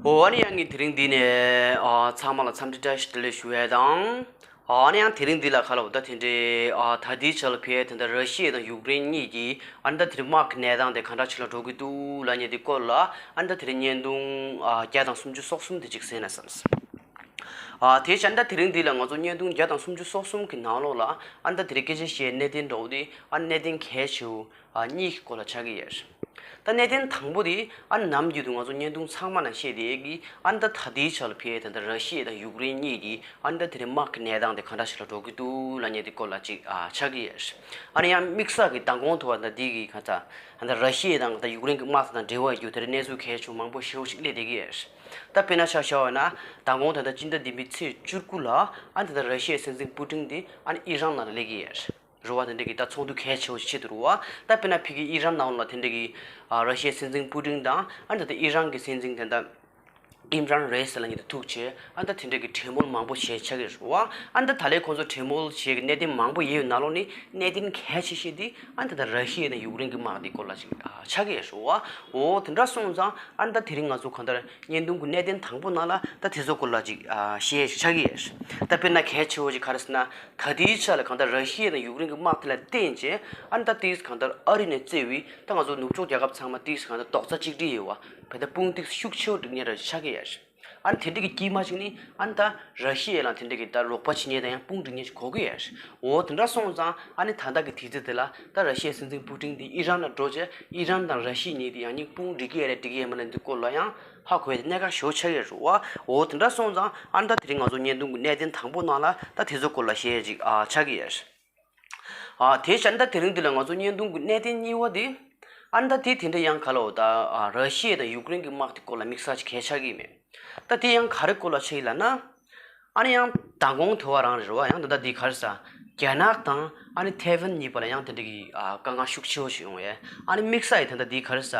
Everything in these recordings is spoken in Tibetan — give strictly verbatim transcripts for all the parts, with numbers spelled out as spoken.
འོ་ཨ་ནི་ཡང་ངས་དེ་རིང་འདི་ནས་ཨ་ཚང་མ་ལ་འཚམས་འདྲི་བཀྲ་ཤིས་བདེ་ལེགས་ཞུ་ཡས་དང་། ཨ་ནི་ཡང་དེ་རིང་འདི་ལ་ཁ་ལོ་ད་དེ་འདྲའི་ཨ་ད་ལྟའི་ཆ་ལ་ཕེ་དེ་འདྲ་ར་ཤི་ཡ་དང་ཡུཀ་རེན་གཉིས་ཀྱི་ཨ་ནི་ད་དེ་རིང་དམག་གི་གནས་སྟངས་དེ་ག་འདྲ་ཞིག་ལ་འགྲོ་གི་འདུག་ལབ་མཁན་དེ་སྐོར་ལ་ཨ་ནི་ད་དེ་རིང་བརྙན་ཐུང་ཨ་བརྒྱ་དང་སུམ་ཅུ་སོ་གསུམ་དེ་ཅིག་གཟིགས་ན་བསམས། ཨ་དེ་བྱས་ན་ད་དེ་རིང་འདི་ལ་ང་ཚོ་བརྙན་ཐུང་བརྒྱ་དང་སུམ་ཅུ་སོ་གསུམ་གི་ནང་ལོགས་ལ་ཨ་ནི་ད་དེ་རིང་སྐད་ཆ་བཤད་གནད་དོན་འདྲ་བོ་དེ་ཨ་ནི་གནད་དོན་གལ་ཆེ་བོ་ཨ་གཉིས་ཀྱི་སྐོར་ལ་ཆགས་ཀྱི་ཡོད། ད་གནད་དོན་དང་པོ་དེ་ཨ་ནི་ནམ་རྒྱུན་དུ་ང་ཚོ་བརྙན་ཐུང་ཚང་མ་ནང་བཤད་བསྡད་ཀྱི་ཨ་ནི་ད་ད་ལྟའི་ཆ་ལ་ཕེ་ད་ལྟ་ར་ཤི་ཡ་དང་ཡུཀ་རེན་གཉིས་ཀྱི་ཨ་ནི་ད་དེ་རིང་དམག་གི་གནས་སྟངས་དེ་ག་འདྲ་ཞིག་ལ་འགྲོ་གི་འདུག་ལབ་མཁན་དེ་སྐོར་ལ་ཅིག་ཨ་ཆགས་ཀྱི་ཡོད། ཨ་ནི་ཡང་དམིགས་བསལ་གྱི་མདང་དགོང་ཐོག་ད་འདི་གི་ག་ད་ད་ལྟ་ར་ཤི་ཡ་དང་ད་ཡུཀ་རེན་གྱི་དམག་དང་འབྲེལ་བ་ཡོད་རྒྱུ་དེ་རིང་གནས་ཚུལ་གལ་ཆེ་བོ་མང་པོ་ཞེ་པོ་ཞིག་སླེབས་བསྡད་ཀྱི་ཡོད། ད་དཔེར་ན་ཆ་བཞག་པ་ན་མདང་དགོང་ད་ལྟ་སྤྱི་ཟླ་འདི་པའི་ཚེས་བཅུ་དགུ་ལ་ཨ་ནི་ད་ལྟ་ར་ཤི་ཡའི་སྲིད་འཛིན་པུ་ཏིན་དེ་ཨ་ནི་ཨི་རན་ནང་ལ་སླེབས་ཀྱི་ཡོད། རེད་བ། དེ་འདྲ་གི་ད་ཚོགས་འདུ་གལ་ཆེ་བོ་ཞིག་བྱེད་དུ་རེད་བ། ད་དཔེར་ན་ཕ་གི་ཨི་རན་ནང་ལ་དེ་འདྲ་གི་ཨ་ར་ཤི་ཡའི་སྲིད་འཛིན་པུ་ཏིན་དང་ཨ་ནི་ད་ལྟ་ཨི་རན་གྱི་སྲིད་འཛིན་དེ་འདྲ་ཨིམ་རན་རེ་ཟེར་ལབ་མཁན་དེ་ཐུག་བྱས་ཨ་ནི་ད་དེ་འདྲ་གི་གྲོས་མོལ་མང་པོ་བྱས་ཆགས་ཀྱི་རེད་བ། ཨ་ནི་ད་ད་ལན་ཁོང་ཚོ་གྲོས་མོལ་བྱས་ཀྱི་གནད་དོན་མང་པོ་ཡོད་ནང་ལོགས་ནས་གནད་དོན་གལ་ཆེ་ཤོས་དེ་ཨ་ནི་ད་ལྟ་ར་ཤི་ཡ་དང་ཡུཀ་རེན་གྱི་དམག་དེ་སྐོར་ལ་ཅིག་ཨ་ཆགས་ཀྱི་རེད་བ། འོ་དེ་འདྲ་སོང་ཙང་ཨ་ནི་ད་དེ་རིང་ང་ཚོ་གང་ལྟར་བརྙན་ཐུང་གི་གནད་དོན་དང་པོ་ནང་ལ་ད་དེ་ཚོ་སྐོར་ལ་ཅིག་ཨ་བཤད་ཆགས་ཀྱི་ཡོད། ད་དཔེར་ན་གལ་ཆེ་བོ་ཅིག་ག་རེ་ཟེར་ན། ད་ལྟའི་ཆ་ལ་གང་ལྟར་ར་ཤི་ཡ་དང་ཡུཀ་རེན་གྱི་དམག་དེ་ལ་བརྟེན་བྱས་ཨ་ནི་ད་ཏིས་གང་ལྟར་ཨ་རི་ནས་བརྩིས་པའི་ད་ང་ཚོ་ནུབ་ཕྱོགས་རྒྱལ་ཁབ་ཚང་མ་ཏིས་གང་ལྟར་རྡོག་རྩ་གཅིག་སྒྲིལ་ཡོད་བ། བས་ད་དཔུང་ཏིས་ཤུགས་ཆེ་བོ་སྒྲིག་མཁན་ར་ཆགས་ཀྱི་ཡོད། ཨ་ནི་དེ་འདྲ་གི་དཀྱིལ་མ་ཅིག་ནི་ཨ་ནི་ད་ར་ཤི་ཡ་ལ་དེ་འདྲ་གི་ད་རོགས་པ་བྱེད་མཁན་དང་ཡང་དཔུང་སྒྲིག་མཁན་ཞིག་དགོས་ཀྱི་ཡོད། འོ་དེ་འདྲ་སོང་ཙང་ཨ་ནི་ད་ལྟ་གི་དུས་ཚོད་དེ་ལ་ད་ར་ཤི་ཡའི་སྲིད་འཛིན་པུ་ཏིན་དེ་ཨི་རན་ལ་འགྲོ་བྱས་ཨི་རན་དང་ར་ཤི་ཡ་གཉིས་དེ་ཡང་སྙིང་དཔུང་སྒྲིག་གི་ཡོད་རེད་སྒྲིག་གི་ཡོད་མ་རེད་འདི་སྐོར་ལ་ཡང་ཧ་གོ་ཡ་དེ་གནད་འགག་ཞེ་པོ་ཆགས་ཡོད་རེད་བ། འོ་དེ་འདྲ་སོང་ཙང་ཨ་ནི་ད་དེ་རིང་ང་ཚོ་བརྙན་ཐུང་གི་གནད་དོན་དང་པོ་ནང་ལ་ད་དེ་ཚོ་སྐོར་ལ་བཤད་ཡ་ཅིག་ཨ་ཆགས་ཀྱི་ཡོད། ཨ་དེ་བྱས་ན་ད་དེ་རིང་འདི་ལ་ང་ཚོ་བརྙན་ཐུང་གི་གནད་དོན་གཉིས་པ་དེ་ཨ་ནི་ད་དེ་དེ་འདྲ་ཡང་ག་ལ་འོ་ད་ཨ་ར་ཤི་ཡ་དང་ཡུཀ་རེན་གྱི་དམག་དེ་སྐོར་ལ་དམིགས་བསལ་ཅིག་གལ་ཆགས་ཀྱི་མེད། ད་དེ་ཡང་ག་རེ་སྐོར་ལ་ཆགས་ཡིན་ལབ་ན། ཨ་ནི་ཡང་མདང་དགོང་དེ་བ་རང་རེད་བ། ཡང་ད་ལྟ་འདི་ག་རེ་ཟ། རྒྱ་ནག་དང་ཨ་ནི་ཐའེ་ཝན་གཉིས་བར་ལ་ཡང་དེ་འདྲ་གི་ཨ་དཀའ་ངལ་ཤུགས་ཆེ་བོ་ཞིག་ཡོང་བས། ཨ་ནི་དམིགས་བསལ་ཡིན་ད་ལྟ་འདི་ག་རེ་ཟ།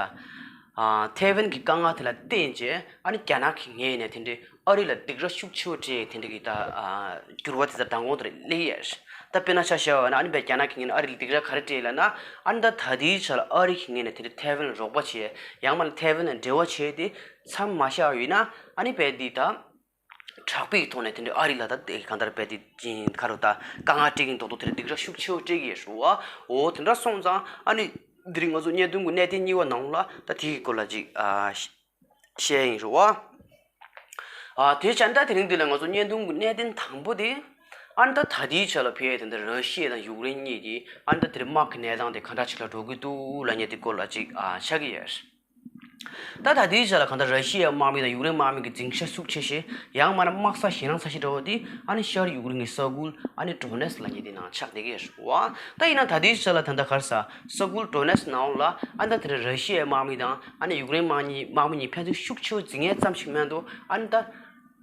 ཨ་ཐའེ་ཝན་གྱི་དཀའ་ངལ་དེ་ལ་བརྟེན་བྱས་ཨ་ནི་རྒྱ་ནག་གི་ངོས་ནས་དེ་འདྲའི་ཨ་རི་ལ་སྡིགས་ར་ཤུགས་ཆེ་བོ་སྤྲད་དེ་འདྲ་གི་ད་ཨ་འགྱུར་བ་དེ་ད་མདང་དགོང་དེར་སླེབས་ཡས། ད་དཔེར་ན་ཆ་བཞག་པ་ན་ཨ་ནི་བས་རྒྱ་ནག་གི་ངོས་ནས་ཨ་རི་ལ་སྡིགས་ར་ག་རེ་སྤྲད་ལབ་ན། ཨ་ནི་ད་ད་ལྟའི་ཆ་ལ་ཨ་རི་གི་ངོས་ནས་དེ་འདྲ་ཐའེ་ཝན་ལ་རོགས་པ་བྱས་ཡང་མ་ནི་ཐའེ་ཝན་ལ་འབྲེལ་བ་བྱས་ཏེ་མཚམས་མ་བཞག་པ་ཡིན་ན་ཨ་ནི་བས་འདི་ད། དྲག་པོའི་ཐོག་ནས་དེ་འདྲའི་ཨ་རི་ལ་ད་དེ་གང་ལྟར་བས་དེ་ཅིན་ཁ་རུ་ད་དཀའ་ངལ་སྤྲད་ཀྱིན་ཏོག་ཏོག་དེ་འདྲ་སྡིགས་ར་ཤུགས་ཆེ་བོ་སྤྲད་ཀྱི་ཡོད་རེད་བ། འོ་དེ་འདྲ་སོང་ཙང་ཨ་ནི་དེ་རིང་ང་ཚོ་བརྙན་ཐུང་གི་གནད་དོན་གཉིས་པ་ནང་ལ་ད་དེ་གི་སྐོར་ལ་ཅིག་ཨ་བཤད་ཡིན་རེད་བ། ཨ་དེ་བྱས་ད་དེ་རིང་འདི་ལ་ང་ཚོ་བརྙན་ཐུང་གི་གནད་དོན་དང་པོ་དེ་ཨ་ནི་ད་ད་ལྟའི་ཆ་ལ་ཕེ་དེ་འདྲ་ར་ཤི་ཡ་དང་ཡུཀ་རེན་གཉིས་ཀྱིས་ཨ་ནི་ད་དེ་རིང་དམག་གི་གནས་སྟངས་དེ་ག་འདྲ་ཞིག་ལ་འགྲོ་གི་འདུག་ལབ་མཁན་དེ་སྐོར་ལ་ཅིག་ཨ་ཆགས་ཀྱི་ཡོད། ད་ད་ལྟའི་ཆ་ལ་གང་ལྟར་ར་ཤི་ཡའི་དམག་མི་དང་ཡུཀ་རེན་དམག་མི་གི་འཛིང་ཆ་ཤུགས་ཆེ་ཤོས་ཡང་མིན་ན་དམག་ས་ཞེད་སྣང་ཚ་ཤོས་འདྲ་བོ་དེ་ཨ་ནི་ཤར་ཡུཀ་རེན་གྱི་ས་ཁུལ་ཨ་ནི་ཌོ་ནེ་སི་ལབ་མཁན་དེ་ནང་ཆགས་བསྡད་ཀྱི་ཡོད་རེད་བ། ད་ཡིན་ན་ད་ལྟའི་ཆ་ལ་ད་ལྟ་ག་རེ་ཟ། ས་ཁུལ་ཌོ་ནེ་སི་ནང་ལ་ཨ་ནི་ད་དེ་རིང་ར་ཤི་ཡའི་དམག་མི་དང་ཨ་ནི་ཡུཀ་རེན་དམག་མི་དམག་མི་གཉིས་ཕན་ཚུན་ཤུགས་ཆེ་བོ་འཛིང་མཁན་ཙམ་ཞིག་མིན་འདུག་ཨ་ནི་ད།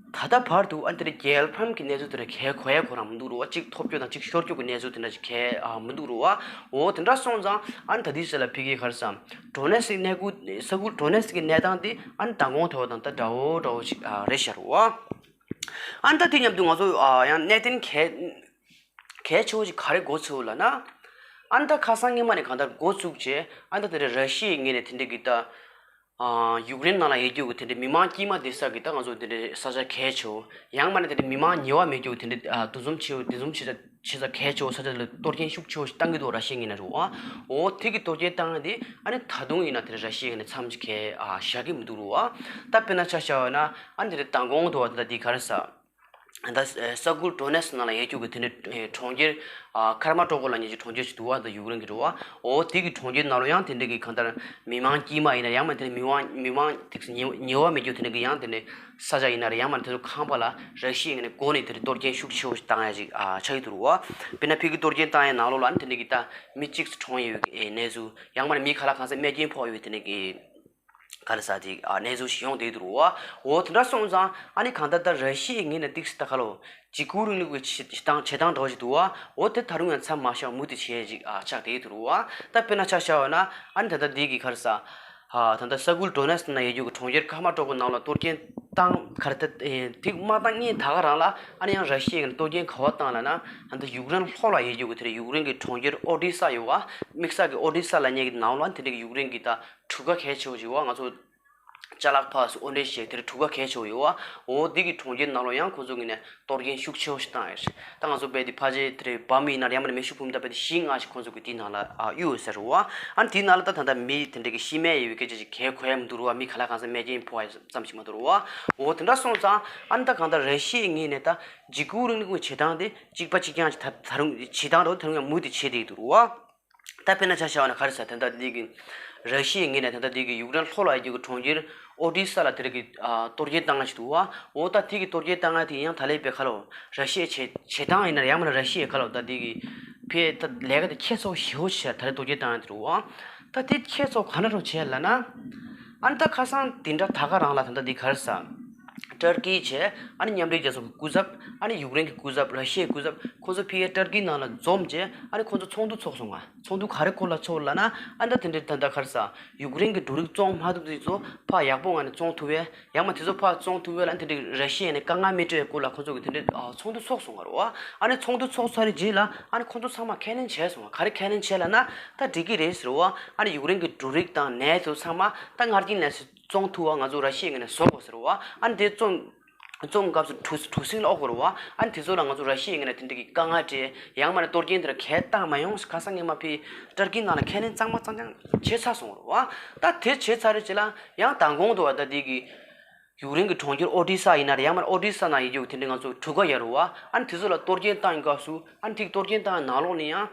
ད་ལྟ་བར་དུ་ཨ་ནི་དེ་འདྲ་རྒྱལ་ཕམ་གྱི་གནས་ཚུལ་དེ་འདྲ་ག་གོ་ཡ་ཁོ་རང་མི་འདུག་རུ་བ། གཅིག་ཐོབ་རྒྱུ་དང་གཅིག་ཤོར་རྒྱུ་གི་གནས་ཚུལ་དེ་འདྲ་ཞིག་ག་ཨ་མི་འདུག་རུ་བ། འོ་དེ་འདྲ་སོང་ཙང་ཨ་ནི་ད་ལྟའི་ཆ་ལ་ཕ་གིའི་ག་རེ་ཟ། ཌོ་ནེ་སི་གནས་ཁུལ་ས་ཁུལ་ཌོ་ནེ་སི་གི་གནས་སྟངས་དེ་ཨ་ནི་མདང་དགོང་དེ་བ་དང་ད་འདྲ་བོ་འདྲ་བོ་ཞིག་ཨ་རེད་ཤག་རུ་བ། ཨ་ནི་ད་དེ་མཉམ་དུ་ང་ཚོ་ཨ་ཡང་གནད་དོན་གལ་གལ་ཆེ་བོ་ཞིག་ག་རེ་འགོ་ཚུགས་ལབ་ན། ཨ་ནི་ད་ཁ་སང་སྔོན་མ་ནས་གང་ལྟར་འགོ་བཙུགས་བྱས་ཨ་ནི་ད་དེ་འདྲ་ར་ཤི་ཡའི་ངོས་ནས་དེ་འདྲ་གི་ད། ཨ་ཡུཀ་རེན་ནང་ལ་ཡོད་རྒྱུ་གི་དེ་འདྲའི་མི་མང་དཀྱུས་མ་བསྡད་ས་གི་ད་ང་ཚོ་དེ་འདྲའི་ས་ཆ་གལ་ཆེ་བོ། ཡང་མིན་ན་དེ་འདྲའི་མི་མང་ཉེ་བ་མེད་རྒྱུ་གི་དེ་འདྲའི་ཨ་འདུ་འཛོམས་ཆེ་བོ་འདུ་འཛོམས་ཆེ་ས་ཆེ་ས་གལ་ཆེ་བོ་ས་ཆ་ལ་གཏོར་སྐྱོན་ཤུགས་ཆེ་བོ་ཞིག་བཏང་གི་འདུག་ར་ཤི་ཡའི་ངོས་ནས་རུ་བ། འོ་དེ་གི་གཏོར་སྐྱོན་བཏང་ཡ་དེ་ཨ་ནི་ད་དུང་ཡིན་ན་དེ་འདྲའི་ར་ཤི་ཡའི་ངོས་ནས་མཚམས་ཅིག་ག་ཨ་བཞག་གི་མི་འདུག་རུ་བ། ད་དཔེར་ན་ཆ་བཞག་པ་ན་ཨ་ནི་དེ་འདྲའི་མདང་དགོང་དུ་བ་དེ་འདྲ་དེ་ག་རེ་ཟ། ད་ས་ཁུལ་ཌོ་ནེ་སི་ནང་ལ་ཡོད་རྒྱུ་གི་དེ་འདྲའི་གྲོང་ཁྱེར་ཨ་ཁར་མ་ཊོ་ཀོ་ལབ་མཁན་གྱི་གྲོང་ཁྱེར་ཞིག་འདུག་བ། ད་ཡུཀ་རེན་གྱི་འདུག་བ། འོ་དེ་གི་གྲོང་ཁྱེར་ནང་ལ་ཡང་དེ་འདྲའི་གི་གང་ལྟར་མི་མང་དཀྱུས་མ་ཡིན་ན་ཡང་མིན་དེ་མི་མང་མི་མང་ཏིག་ཙམ་ཉེ་ཉེ་བ་མེད་རྒྱུ་དེ་འདྲའི་གི་ཡང་དེ་འདྲའི་ས་ཆ་ཡིན་ན་རེད། ཡང་མིན་དེ་ཚོ་ཁང་པ་ལ་ར་ཤི་ཡའི་ངོས་ནས་སྒོ་ནས་དེ་འདྲའི་གཏོར་སྐྱོན་ཤུགས་ཆེ་བོ་ཞིག་བཏང་ཡ་ཅིག་ཨ་ཆགས་ཀྱི་འདུག་རུ་བ། དཔེར་ན་ཕ་གི་གཏོར་སྐྱོན་བཏང་ཡའི་ནང་ལོགས་ལ་ཨ་ནི་དེ་འདྲའི་གི་ད་མི་གཅིག་ཙམ་གྲོངས་ཡོད་པའི་གནས་ཚུལ། ཡང་མིན་ན་མི་ག་ལ་གང་ས་རྨས་སྐྱོན་ཕོག་ཡོད་པའི་དེ་འདྲའི་གི་ག་རེ་ཟ་དེ་ཨ་གནས་ཚུལ་ཞིག་ཡོང་བསྡད་འདུག་བ། འོ་དེ་འདྲ་སོང་ཙང་ཨ་ནི་གང་ལྟར་ད་ར་ཤི་ཡའི་ངོས་ནས་ཏིག་ཙམ་ད་ག་ལོ་འཇིགས་སྐུལ་རིང་ལུགས་ཀྱི་བྱེད་བྱེད་སྟངས་བྱེད་སྟངས་འདྲ་བོ་ཞིག་འདུག་བ། འོ་དེ་ད་རུང་ཡང་མཚམས་མ་བཞག་མུ་མཐུད་བྱས་ཅིག་ཨ་ཆགས་བསྡད་འདུག་བ། ད་དཔེར་ན་ཆ་བཞག་པ་ན་ཨ་ནི་ད་ལྟ་འདི་གི་ག་རེ་ཟ། ཨ་ད་ལྟ་ས་ཁུལ་ཌོ་ནེ་སི་ནང་ཡོད་རྒྱུ་གི་གྲོང་ཁྱེར་ཁར་མ་ཊོ་ཀོ་ནང་ལ་གཏོར་སྐྱོན་བཏང་ག་རེ་ད་དེ་མ་བཏང་སྔོན་ད་ག་རང་ལ་ཨ་ནི་ཡང་ར་ཤི་ཡའི་ངོས་ནས་གཏོར་སྐྱོན་ག་བ་བཏང་ལབ་ན། ད་ལྟ་ཡུཀ་རེན་ལྷོ་ལ་ཡོད་རྒྱུ་གི་དེ་རེད། ཡུཀ་རེན་གྱི་གྲོང་ཁྱེར་ཨོ་ཌི་ས་ཡོད་བ། དམིགས་བསལ་གྱི་ཨོ་ཌི་ས་ལབ་མཁན་གྱི་ནང་ལ་དེ་འདྲ་གི་ཡུཀ་རེན་གྱི་ད་གྲུ་ཁ་གལ་ཆེ་བོ་ཞིག་བ། ང་ཚོ་ ཅ་ལག་ཕར་ཚུར་དབོར་འདྲེན་བྱས་དེར་གྲུ་ཁ་གས་ཆོག་ཡོད་བ། འོ་འདི་གི་གྲོང་ཁྱེར་ནང་ལོགས་ཡང་ཁོང་ཚོ་གི་ནས་གཏོར་སྐྱོན་ཤུགས་ཆེ་བོ་ཞིག་བཏང་ཡོད་རེད། ད་ང་ཚོ་དཔེ་དེ་ཕ་ཆེ་དེ་རེད་བ་མི་ཡིན་ན་ཡང་མིན་ན་མེ་ཤུགས་འཕུར་མདའ་དཔེ་དེ་བཞི་ལྔ་ཞིག་ཁོང་ཚོ་གི་དེའི་ནང་ལ་ཨ་གཡུག་ཡོད་ཟེར་རེད་བ། ཨ་ནི་དེའི་ནང་ལ་ད་ད་ལྟ་མི་དེ་འདྲ་གི་ཤི་རྨས་ཡོད་པའི་སྐད་ཆ་ཞིག་གས་གོ་ཡ་མི་འདུག་རེད་བ། མི་ག་ལ་གང་ས་རྨས་སྐྱོན་ཕོག་ཡ་ཙམ་ཞིག་མ་གཏོགས་རེད་བ། འོ་དེ་འདྲ་སོང་ཙང་ཨ་ནི་ད་གང་ལྟར་ར་ཤི་ཡའི་ངོས་ནས་ད་འཇིགས་སྐུལ་རིང་ལུགས་ཀྱི་བྱེད་སྟངས་དེ་གཅིག་པ་གཅིག་རྐྱང་ཞིག་ད་ད་རུང་བྱེད་སྟངས་རེད་བ། ད་རུང་ཡང་མུ་མཐུད་བྱེད་བསྡད་ཀྱི་འདུག་རེད་བ། ད་དཔེར་ན་ཆ་བཞག་པ་ན་ག་རེ་ཟེར། ད་ལྟ་འདི་གི་ར་ཤི་ཡའི་ངོས་ནས་ད་ལྟ་འདི་གི་ཡུཀ་རེན་ལྷོ་ལ་ཡོད་རྒྱུ་གི་གྲོང་ཁྱེར་ཨོ་ཌི་ས་ལ་དེ་རིང་གི་ཨ་གཏོར་སྐྱོན་བཏང་ཡ་ཞིག་འདུག་བ། འོ་ད་དེ་གི་གཏོར་སྐྱོན་བཏང་ཡ་དེ་ཡང་ད་ལས་པའི་ཁ་ལོ་ར་ཤི་ཡའི་བྱེད་བྱེད་སྟངས་ཡིན་ན་ཡང་མིན་ན་ར་ཤི་ཡའི་ཁ་ལོ་ད་འདི་གི་ཕའི་ད་ལས་ཀ་དེ་ཁྱད་མཚར་ཞེ་པོ་ཞིག་ད་རེས་གཏོར་སྐྱོན་བཏང་ཡ་དེ་རེད་བ། ད་དེ་ཁྱད་མཚར་ག་ན་རུ་བྱས་ལབ་ན། ཨ་ནི་ད་ཁ་སང་དེ་འདྲ་ད་ག་རང་ལ་ད་ལྟ་འདི་ག་རེ་ཟེར། ཏར་ཀི་བྱས། ཨ་ནི་མཉམ་འབྲེལ་རྒྱལ་ཚོགས་ཀྱི་སྐུ་ཚབ། ཨ་ནི་ཡུཀ་རེན་གྱི་སྐུ་ཚབ། ར་ཤི་ཡའི་སྐུ་ཚབ། ཁོང་ཚོ་ཕ་གིའི་ཏར་ཀི་ནང་ལ་འཛོམས་བྱས། ཨ་ནི་ཁོང་ཚོ་ཚོགས་འདུ་ཚོགས་སོང་ང་། ཚོགས་འདུ་ག་རེ་སྐོར་ལ་ཚོགས་ལབ་ན། ཨ་ནི་ད་དེ་འདྲའི་ད་ལྟ་ག་རེ་ཟེར། ཡུཀ་རེན་གྱི་འབྲུ་རིགས་བཙོང་མ་ཐུབ་དུས་ཚོ་ཕར་ཡག་པོ་ངང་ནས་བཙོང་ཐུབ་པའི། ཡང་མ་དེ་ཚོ་ཕར་བཙོང་ཐུབ་པའི་ལ་དེ་འདྲའི་ར་ཤི་ཡ་ནས་དཀའ་ངལ་མི་སྤྲད་པའི་སྐོར་ལ་ཁོང་ཚོ་གི་དེ་འདྲའི་ཨ་ཚོགས་འདུ་ཚོགས་སོང་ང་རེད་བ། ཨ་ནི་ཚོགས་འདུ་ཚོགས་ཚར་རྗེས་ལ་ཨ་ནི་ཁོང་ཚོ་ཚང་མ་ཁས་ལེན་བྱས་སོང་ང་། ག་རེ་ཁས་ལེན་བྱས་ལབ་ན། ད་འགྲིག་གི་རེད་ཟེར་བ། ཨ་ནི་ཡུཀ་རེན་གྱི་འབྲུ་རིགས་དང་ནས་ཚོ་ཚང་མ་ད་སྔར་རྐྱེན་ལས་སུ་བཙོང་ཐུབ་པ་ང་ཚོ་ར་ཤི་ཡའི་ངོས་ནས་བཟོ་དགོས་ཟེར་བ། ཨ་ནི་དེ་བཙོང་བཙོང་སྐབས་སུ་གྲུ་གྲུ་གཟིངས་ལ་འོག་རུ་བ། ཨ་ནི་དེ་ཚོ་ལ་ང་ཚོ་ར་ཤི་ཡའི་ངོས་ནས་དེ་འདྲ་གི་དཀའ་ངལ་སྤྲད། ཡང་མ་ནས་གཏོར་སྐྱོན་དེ་ལ་གས་བཏང་མ་ཡོང་། ཁ་སང་ངས་མ་ཕི་ཏར་ཀི་ནང་ལ་ཁས་ལེན་གཙང་མ་གཙང་རྐྱང་བྱས་ཚར་སོང་རུ་བ། ད་དེ་བྱས་ཚར་རེད་ཅེ་ལ་ཡང་མདང་དགོང་དུ་བ་ད་དེ་གི་ཡུཀ་རེན་གྱི་གྲོང་ཁྱེར་ཨོ་ཌི་ས་ཡིན་ན་རེད། ཡང་མ་ནས་ཨོ་ཌི་ས་ནང་ཡོད་རྒྱུ་དེ་འདྲ་ང་ཚོ་གྲུ་ཁ་ཡ་རུ་བ། ཨ་ནི་དེ་ཚོ་ལ་གཏོར་སྐྱོན་བཏང་ཡོང་སྐབས་སུ། ཨ་ནི་དེ་གཏོར་སྐྱོན་བཏང་ནང་ལོགས་ནས་ཡང་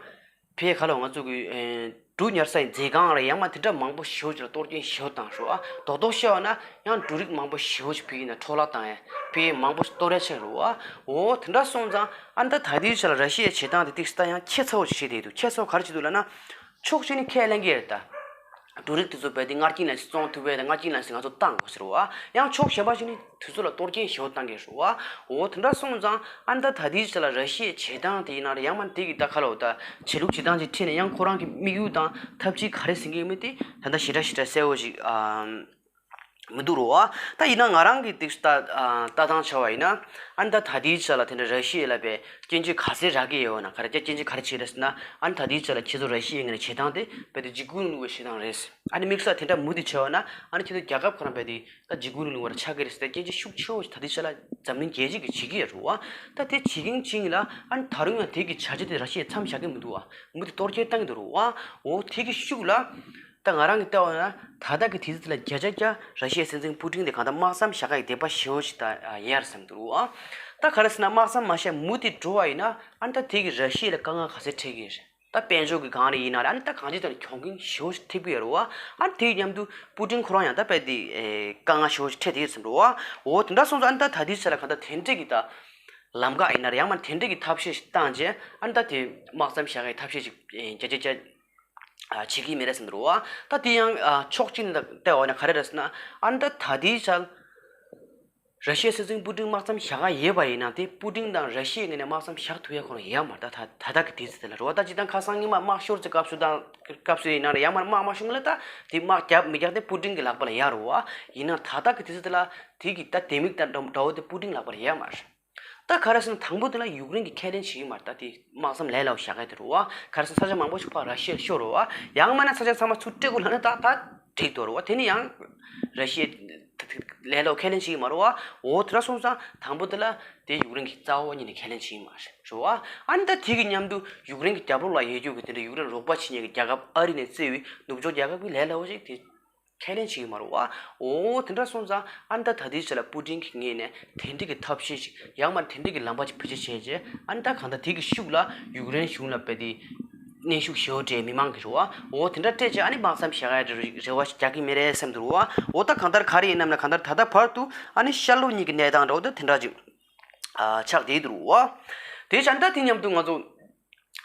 ཕའི་ཁ་ལ་ང་ཚོ་གི་ཨེ་འབྲུ་ཉར་སའི་མཛོད་ཁང་རེད། ཡང་མ་དེ་འདྲ་མང་པོ་ཞེ་པོ་ཅིག་ལ་གཏོར་སྐྱོན་ཞེ་པོ་བཏང་ཤག་བ། རྡོག་རྡོག་བཤད་པ་ན་ཡང་འབྲུ་རིགས་མང་པོ་ཞེ་པོ་ཅིག་ཕ་གི་ནས་འཕྲོ་བརླག་བཏང་ཡ། ཕ་གི་མང་པོ་ཞིག་གཏོར་ཡ་ཆགས་རེད་བ། འོ་དེ་འདྲ་སོང་ཙང་ཨ་ནི་ད་ད་ལྟའི་ཆ་ལ་ར་ཤི་ཡའི་བྱེད་སྟངས་དེ་ཏིག་ཙམ་ད་ཡང་ཁྱད་མཚར་པོ་ཞིག་བྱེད་བསྡད་འདུག་ཁྱད་མཚར་པོ་ག་རེ་བྱེད་འདུག་ལབ་ན། ཕྱོགས་གཅིག་ནས་ཁས་ལེན་གྱི་རེད་ད། འབྲུ་རིགས་དེ་ཚོ་རྦད་དེ་སྔར་རྐྱེན་ལས་བཙོང་ཐུབ་པས། ད་སྔར་རྐྱེན་ལས་ང་ཚོ་བཏང་དགོས་ཟེར་བ། ཡང་ཕྱོགས་གཞན་པ་ཞིག་ནས་དེ་ཚོ་ལ་གཏོར་སྐྱོན་ཞེ་པོ་བཏང་གི་རེད་བ། འོ་དེ་འདྲ་སོང་ཙང་ཨ་ནི་ད་ད་ལྟའི་ཆ་ལ་ར་ཤི་ཡའི་བྱེད་སྟངས་དེ་ཡིན་ན་རེད། ཡང་མ་དེ་གི་ད་ཁ་ལོ་ད་བྱེད་ལུགས་བྱེད་སྟངས་ཅིག་ཁྲིད་ནས་ཡང་ཁོ་རང་གི་དམིགས་ཡུལ་དང་ཐབས་ཇུས་ག་རེ་ཟིན་གྱི་ཡོད་མེད་དེ་ད་ལྟ་ཞེ་དྲག་ཞེ་དྲག་གསལ་པོ་ཞིག་ཨ་མི་འདུག་རོ། ད་ཡིན་ན་ང་རང་གི་ཏིག་ལྟ་ཨ་ལྟ་སྟངས་བྱ་བ་ཡིན་ན། ཨ་ནི་ད་ད་ལྟའི་ཆ་ལ་དེ་འདྲ་ར་ཤི་ཡ་ལ་བའི་སྐྱོན་བརྗོད་ག་ཚད་རག་གི་ཡོད་ན། ག་རེ་སྐྱོན་བརྗོད་ག་རེ་བྱེད་རེད་ཟེར་ན། ཨ་ནི་ད་ལྟའི་ཆ་ལ་ཁྱེད་ཚོ་ར་ཤི་ཡའི་ངོས་ནས་བྱེད་སྟངས་དེ་རྦད་དེ་འཇིགས་སྐུལ་རིང་ལུགས་པའི་བྱེད་སྟངས་རེད། ཨ་ནི་དམིགས་བསལ་དེ་འདྲ་མུ་མཐུད་བྱས་པ་ན། ཨ་ནི་ཁྱེད་ཚོ་རྒྱལ་ཁབ་ཁོ་རང་རྦད་དེ་ད་འཇིགས་སྐུལ་རིང་ལུགས་པ་ཆགས་ཀྱི་རེད་ཟེར་ཏེ་སྐྱོན་བརྗོད་ཤུགས་ཆེ་བོ་ཞིག་ད་ལྟའི་ཆ་ལ་འཛམ་གླིང་རྒྱལ་སྤྱི་གིས་བྱེད་ཀྱི་ཡོད་རེད་བ། ད་དེ་བྱེད་ཀྱིན་བྱེད་ཀྱིན་ལ། ཨ་ནི་ད་རུང་ཡང་དེ་གི་བྱ་སྤྱོད་དེ་ར་ཤི་ཡས་མཚམས་བཞག་གི་མི་འདུག་བ། མུ་མཐུད་གཏོར་སྐྱོན་བཏང་གི་འདུག་རེད་བ། འོ་དེ་གི་ཤུགས་ལ། ད་ང་རང་གི་ལྟ་བ་ན་ད་ལྟ་གི་དུས་ཚོད་ལ་བརྒྱ་ཆ་བརྒྱ་ར་ཤི་ཡའི་སྲིད་འཛིན་པུ་ཏིན་དེ་གང་ལྟར་དམག་མཚམས་བཞག་ག་ཡི་དད་པ་ཞེ་པོ་ཞིག་ད་ཡོད་རེད་བསམ་འདུག་རེད་བ། ད་ག་རེ་ཟེར་ན་དམག་མཚམས་མ་བཞག་མུ་མཐུད་འགྲོ་བ་ཡིན་ན། ཨ་ནི་ད་དེ་གི་ར་ཤི་ཡ་ལ་དཀའ་ངལ་ག་ཚད་འཕྲད་ཀྱི་རེད། ད་དཔལ་འབྱོར་གྱི་སྒང་ནས་ཡིན་ན་རེད། ཨ་ནི་ད་གང་ཅི་ལྟར་གྱོང་གུན་ཞེ་པོ་ཞིག་ཐེབས་ཀྱི་ཡོད་རེད་བ། ཨ་ནི་དེའི་མཉམ་དུ་པུ་ཏིན་ཁོ་རང་ཡང་ད་རྦད་དེ་ཨེ་དཀའ་ངལ་ཞེ་པོ་ཞིག་འཕྲད་དེ་ཡོད་བསམ་འདུག་རེད་བ། འོ་དེ་འདྲ་སོང་ཙང་ཨ་ནི་ད་ད་ལྟའི་ཆ་ལ་གང་ལྟར་དེ་འདྲས་ཀྱི་ད་ལམ་ཁ་ཡིན་ན་རེད། ཡང་མ་དེ་འདྲས་ཀྱི་ཐབས་ཤེས་ཤིག་བཏང་རྗེས། ཨ་ནི་ད་དེ་དམག་མཚམས་བཞག་ག་ཡི་ཐབས་ཤེས་ཤིག་ཨེ་བརྒྱ་ཆ་བརྒྱ་ཨ་བྱེད་ཀྱི་མེད་རེད་བསམ་འདུག་རེད་བ། ད་དེ་ཡང་ཨ་ཕྱོགས་གཅིག་ནས་ད་བལྟས་པ་ན་ག་རེ་རེད་ཟེར་ན། ཨ་ནི་ད་ད་ལྟའི་ཆ་ལ་ར་ཤི་ཡའི་སྲིད་འཛིན་པུ་ཏིན་དམག་མཚམས་བཞག་ག་ཡོད་པ་ཡིན་ན། དེ་པུ་ཏིན་དང་ར་ཤི་ཡའི་ངོས་ནས་དམག་མཚམས་བཞག་ཐུབ་ཡ་ཁོ་རང་ཡོད་མ་རེད། ད་ད་ད་ལྟ་གི་དུས་ཚོད་དེ་ལ་རེད་བ། ད་སྤྱིར་བཏང་ཁ་སང་ཉི་མ་དམག་ཤོར་ཚེ་སྐབས་སུ་དང་སྐབས་སུ་ཡིན་ན་རེད། ཡང་མ་དམག་མ་ཤོར་སྔོན་ལ་ད་དེ་དམག་རྒྱབ་མི་རྒྱབ་དེ་པུ་ཏིན་གྱི་ལག་པ་ལ་ཡོད་རེད་བ། ཡིན་ན་ད་ལྟ་གི་དུས་ཚོད་དེ་ལ་དེ་གི་ད་ལྡེ་མིག་དང་འདྲ་འདྲ་བོ་དེ་པུ་ཏིན་ལག་པ་ལ་ཡོད་མ་རེད། ད་ག་རེ་ཟེར་ན་དང་པོ་དེ་ལ་ཡུཀ་རེན་གྱིས་ཁས་ལེན་བྱེད་ཀྱི་མ་རེད། ད་དེ་དམག་མཚམས་ལས་སླ་བོ་བཞག་གི་དེ་རེད་བ། ག་རེ་ཟེར་ན་ས་ཆ་མང་པོ་ཞིག་ཕར་ར་ཤི་ཡར་ཤོར་རེད་བ། ཡང་མིན་ན་ས་ཆ་ཚང་མ་ཚུར་སྤྲད་དགོས་ལབ་ན་ད་ད་འགྲིག་འདུག་རེད་བ། དེ་ནི་ཡང་ར་ཤི་ཡས་ལས་སླ་བོ་ཁས་ལེན་བྱེད་ཀྱི་མ་རེད་བ། འོ་དེ་འདྲ་སོང་ཙང་དང་པོ་དེ་ལ་དེ་ཡུཀ་རེན་གྱིས་རྩ་བ་ཉིད་ནས་ཁས་ལེན་བྱེད་ཀྱི་མ་རེད་རེད་བ། ཨ་ནི་ད་དེ་གི་མཉམ་དུ་ཡུཀ་རེན་གྱི་རྒྱབ་ལོགས་ལ་ཡོད་རྒྱུ་གི་དེ་འདྲ་ཡུཀ་རེན་རོགས་པ་བྱེད་མཁན་གྱི་རྒྱལ་ཁབ་ཨ་རི་ནས་གཙོས་པའི་ནུབ་ཕྱོགས་རྒྱལ་ཁབ་ཀྱི་ལས་སླ་བོ་ཞིག་དེ་ཁས་ལེན་བྱེད་ཀྱི་མ་རེད་བ། འོ་དེ་འདྲ་སོང་ཙང་ཨ་ནི་ད་ད་ལྟའི་ཆ་ལ་པུ་ཏིན་གྱི་ངོས་ནས་དེ་འདྲ་གི་ཐབས་ཤེས་ཤིག་ཡང་མ་དེ་འདྲ་གི་ལམ་པ་ཅིག་བེད་སྤྱོད་བྱས་རྗེས། ཨ་ནི་ད་གང་ལྟར་དེ་གི་ཤུགས་ལ་ཡུཀ་རེན་གཞུང་ལ་རྦད་དེ་གནོན་ཤུགས་ཞེ་པོ་སྤྲད། མི་མང་གི་རེད་བ། འོ་དེ་འདྲ་སྤྲད་རྗེས་ཨ་ནི་དམག་མཚམས་བཞག་ཡ་རེ་རེ་བ་ཞིག་རྒྱག་གི་མེད་རེད་བསམ་འདུག་རེད་བ། འོ་ད་གང་ལྟར་ག་རེ་ཡིན་ནམ་ན། གང་ལྟར་ད་ལྟ་བར་དུ་ཨ་ནི་ཤར་ལྷོ་གཉིས་ཀྱི་གནས་སྟངས་འདྲ་བོ་ད་དེ་འདྲ་ཅིག་ཨ་ཆགས་བསྡད་འདུག་རེད་བ། དེ་བྱས་ད་དེ་མཉམ་དུ་ང་ཚོ་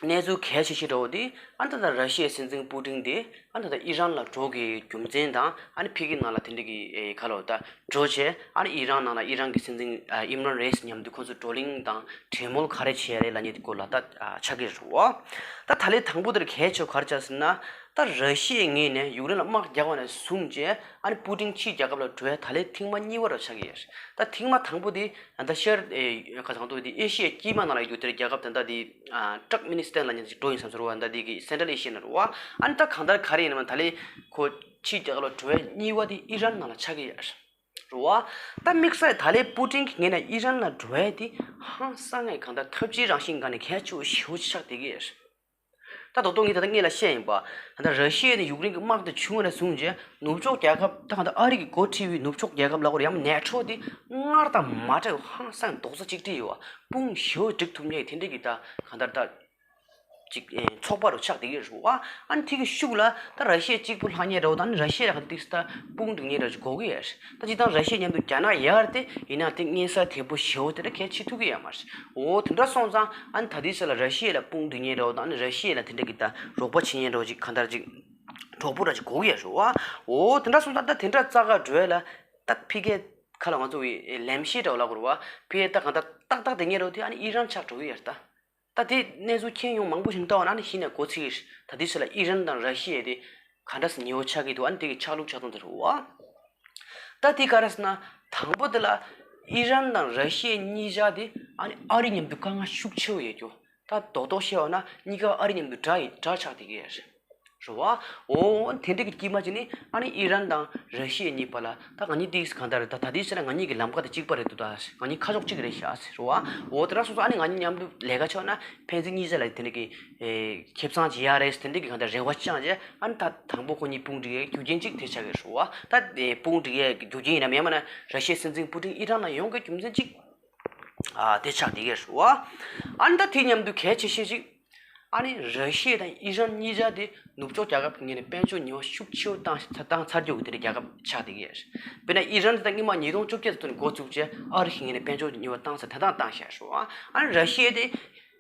གནས་ཚུལ་གལ་ཆེ་ཤོས་འདྲ་བོ་དེ། ཨ་ནི་ད་ལྟ་ར་ཤི་ཡའི་སྲིད་འཛིན་པུ་ཏིན་དེ་ཨ་ནི་ད་ལྟ་ཨི་རན་ལ་འགྲོ་གི་རྒྱུ་མཚན་དང་། ཨ་ནི་ཕ་གི་ནང་ལ་དེ་འདྲ་གི་ཨེ་ག་ལོ་ད་འགྲོ་བྱས། ཨ་ནི་ཨི་རན་ནང་ལ་ཨི་རན་གྱི་སྲིད་འཛིན་ཨ་ཨིམ་རན་རེས་མཉམ་དུ་ཁོང་ཚོ་བགྲོ་གླེང་དང་གྲོས་མོལ་ག་རེ་བྱས་རེད་ལབ་མཁན་དེ་སྐོར་ལ་ད་ཨ་ཆགས་ཀྱི་རེད་བ། ད་ད་ལན་དང་པོ་དེར་གལ་ཆེ་བ་ག་རེ་ཆགས་ཟེར་ན། ད་ར་ཤི་ཡའི་ངོས་ནས་ཡུཀ་རེན་ལ་དམག་རྒྱག་པ་ནས་བཟུང་རྗེས་ཨ་ནི་པུ་ཏིན་ཕྱིའི་རྒྱལ་ཁབ་ལ་འགྲོ་ཡ་ད་ལན་ཐེངས་མ་གཉིས་པ་རུ་ཆགས་ཀྱི་ཡོད། ད་ཐེངས་མ་དང་པོ་དེ་ད་ཤར་ཨེ་ག་ཚང་དུ་དེ་ཨེ་ཤི་ཡའི་དཀྱིལ་མ་ནང་ལ་ཡོད་དེར་རྒྱལ་ཁབ་དེ་འདྲ་དེ་ཏུར་ཀ་མེ་ནི་སི་ཐན་ལ་ཉན་ཅིག་འགྲོ་ཡིན་བསམ་ཚོར་བ་འདྲ་དེ་གི་སེན་ཊ་རལ་ཨེ་ཤི་ཡ་ནང་རུ་བ། ཨ་ནི་ད་གང་ལྟར་ག་རེ་ཡིན་ནམ་ད་ལན་ཁོ་ཕྱིའི་རྒྱལ་ཁབ་ལ་འགྲོ་ཡ་གཉིས་པ་དེ་ཨི་རན་ནང་ལ་ཆགས་ཀྱི་ཡོད། རུ་བ། ད་དམིགས་བསལ་ད་ལན་པུ་ཏིན་གྱི་ངོས་ནས་ཨི་རན་ལ་འགྲོ་ཡ་དེ་ཧང་སང་ངས་གང་ལྟར་འཐབ་ཇུས་རང་བཞིན་སྒང་ནས་གལ་ཆེ་བོ་ཞེ་པོ་ཆགས་བསྡད་ཀྱི་ཡོད། ད་རྡོག་རྡོག་ངས་ད་ལྟ་སྔོན་ལ་བཤད་ཡིན་པ། ད་ལྟ་ར་ཤི་ཡ་ནས་ཡུཀ་རེན་གྱི་དམག་དེ་བྱུང་བ་ནས་བཟུང་རྗེས་ནུབ་ཕྱོགས་རྒྱལ་ཁབ་ད་གང་ལྟར་ཨ་རི་གི་འགོ་ཁྲིད་པའི་ནུབ་ཕྱོགས་རྒྱལ་ཁབ་ལ་གོ་རེ་ཡང་ནེ་ཊོ་དེ་སྔར་དང་མ་འདྲ་བའི་ཧང་སང་རྡོག་རྩ་གཅིག་སྒྲིལ་ཡོད་པ་དཔུང་ཞེ་པོ་སྒྲིག་ཐུབ་མཁན་དེ་འདྲ་གི་ད་གང་ལྟར་ད་ཅིག་ཨེ་ཚོགས་པ་རུ་ཆགས་བསྡད་ཀྱི་རེད་བ། ཨ་ནི་དེ་གི་ཤུགས་ལ་ད་ར་ཤི་ཡ་གཅིག་པུ་ལྷག་མཁན་འདྲ་བོ་དང་ཨ་ནི་ར་ཤི་ཡ་ལ་ག་ཏིག་ད་དཔུང་སྒྲིག་མཁན་འདྲ་བོ་ཅིག་དགོས་ཀྱི་ཡོད་རེད། ད་སྤྱིར་བཏང་ར་ཤི་ཡ་མཉམ་དུ་རྒྱ་ནག་ཡོད་རེད་དེ་ཡིན་ནའང་དེ་མངོན་གསལ་དོད་པོ་ཞེ་པོ་དེ་འདྲ་གལ་ཆེ་ཐུབ་ཀྱི་ཡོད་མ་རེད། འོ་དེ་འདྲ་སོང་ཙང་ཨ་ནི་ད་ལྟའི་ཆ་ལ་ར་ཤི་ཡ་ལ་དཔུང་སྒྲིག་མཁན་འདྲ་བོ་དང་ཨ་ནི་ར་ཤི་ཡ་ལ་དེ་འདྲ་གི་ད་རོགས་པ་བྱེད་མཁན་འདྲ་བོ་ཅིག་གང་ལྟར་ཅིག་གྲོགས་པོ་འདྲ་ཅིག་དགོས་ཀྱི་ཡོད་རེད་བ། འོ་དེ་འདྲ་སོང་ཙང་ད་དེ་འདྲ་རྩ་ཁ་འགྲོ་ཡ་ལ་ད་ཕི་གེ་ཁ་ལ་ང་ཚོ་བའི་ལེམ་ཤེས་འདྲ་བོ་ལབ་དགོས་རེད་བ། ཕི་གེ་ད་གང་ལྟར་ཏག་ཏག་དེ་ཉེ་རོ་དེ་ཨ་ནི་ཨི་རན་ཆགས་འགྲོ་གི་ཡོད་རེད་ད། ད་དེ་གནས་ཚུལ་མཁྱེན་ཡོང་མང་པོ་ཞིག་ལྟ་བ་ན་ཨ་ནི་གཞི་ནས་གོ་ཚིག་ད་དེ་ཚོ་ལ་ཨི་རན་དང་ར་ཤི་ཡ་དེ་ག་འདྲ་སེ་ཉེ་བོ་ཆགས་ཀྱི་འདུག་ཨ་ནི་དེ་གི་ཆགས་ལུགས་ཆགས་སྟངས་དེ་རེད་བ། ད་དེ་ག་རེ་ཟེར་ན་དང་པོ་དེ་ལ་ཨི་རན་དང་ར་ཤི་ཡ་གཉིས་ཆ་དེ་ཨ་ནི་ཨ་རི་མཉམ་དུ་དཀའ་ངལ་ཤུགས་ཆེ་བོ་ཡོད་རྒྱུ། ད་རྡོག་རྡོག་བཤད་བ་ན་གཉིས་ཀ་ཨ་རི་མཉམ་དུ་དགྲ་ཡི་དགྲ་ཆགས་བསྡད་ཀྱི་ཡོད་རེད། རེད་བ། འོ་དེ་འདྲ་གི་དཀྱིལ་མ་ཅིག་ནི་ཨ་ནི་ཨི་རན་དང་ར་ཤི་ཡ་གཉིས་བར་ལ་ད་ང་གཉིས་ཏིག་གང་ལྟར་ད་ད་ལྟའི་ཆ་ལ་ང་གཉིས་ཀྱི་ལམ་ཁ་དེ་གཅིག་པ་རེད་འདུག་ད་ང་གཉིས་ཁ་ཕྱོགས་གཅིག་རེད་ཤག་ཟེར་བ། འོ་དེ་འདྲ་སོང་ཙང་ཨ་ནི་ང་གཉིས་མཉམ་དུ་ལས་ཀ་བྱས་ན་ཕན་ཚུན་གཉིས་ཆ་ལ་དེ་འདྲ་གི་ཨེ་ཁེ་བཟང་ཅིག་ཡག་རེད་དེ་འདྲ་གི་གང་ལྟར་རེ་བ་བཅངས་རྗེས་ཨ་ནི་ད་དང་པོ་ཁོ་གཉིས་དཔུང་སྒྲིག་ཡའི་རྒྱུ་རྐྱེན་གཅིག་དེ་ཆགས་ཀྱི་རེད་བ། ད་དེ་དཔུང་སྒྲིག་ཡའི་རྒྱུ་རྐྱེན་ཡིན་ནམ་ཡང་མིན་ན་ར་ཤི་ཡའི་སྲིད་འཛིན་པུ་ཏིན་ཨི་རན་ལ་ཡོང་དགོས་རྒྱུ་མཚན་གཅིག་ཨ་དེ་ཆགས་བསྡད་ཀྱི་རེད་བ། ཨ་ནི་ད་དེ་མཉམ་དུ་གལ་ཆེ་ཤོས་ཅིག་ཨ་ནི་ར་ཤི་ཡ་དང་ཨི་རན་གཉིས་ཆ་དེ་ནུབ་ཕྱོགས་རྒྱལ་ཁབ་ཀྱི་ངོས་ནས་དཔལ་འབྱོར་ཉེས་པ་ཤུགས་ཆེ་བོ་བཏང་བཏང་ཚར་རྒྱུ་གི་དེ་འདྲ་རྒྱལ་ཁབ་ཆགས་བསྡད་ཀྱི་ཡོད་རེད། དཔེར་ན་ཨི་རན་དེ་ད་སྔོན་མ་ཉིས་སྟོང་བཅོ་བརྒྱད་ཙམ་ནས་འགོ་བཙུགས་རྗེས་ཨ་རི་གི་ངོས་ནས་དཔལ་འབྱོར་ཉེས་པ་བཏང་ཚར་ད་ཐེངས་བཏང་བཞག་རེད་བ། ཨ་ནི་ར་ཤི་ཡ་དེ་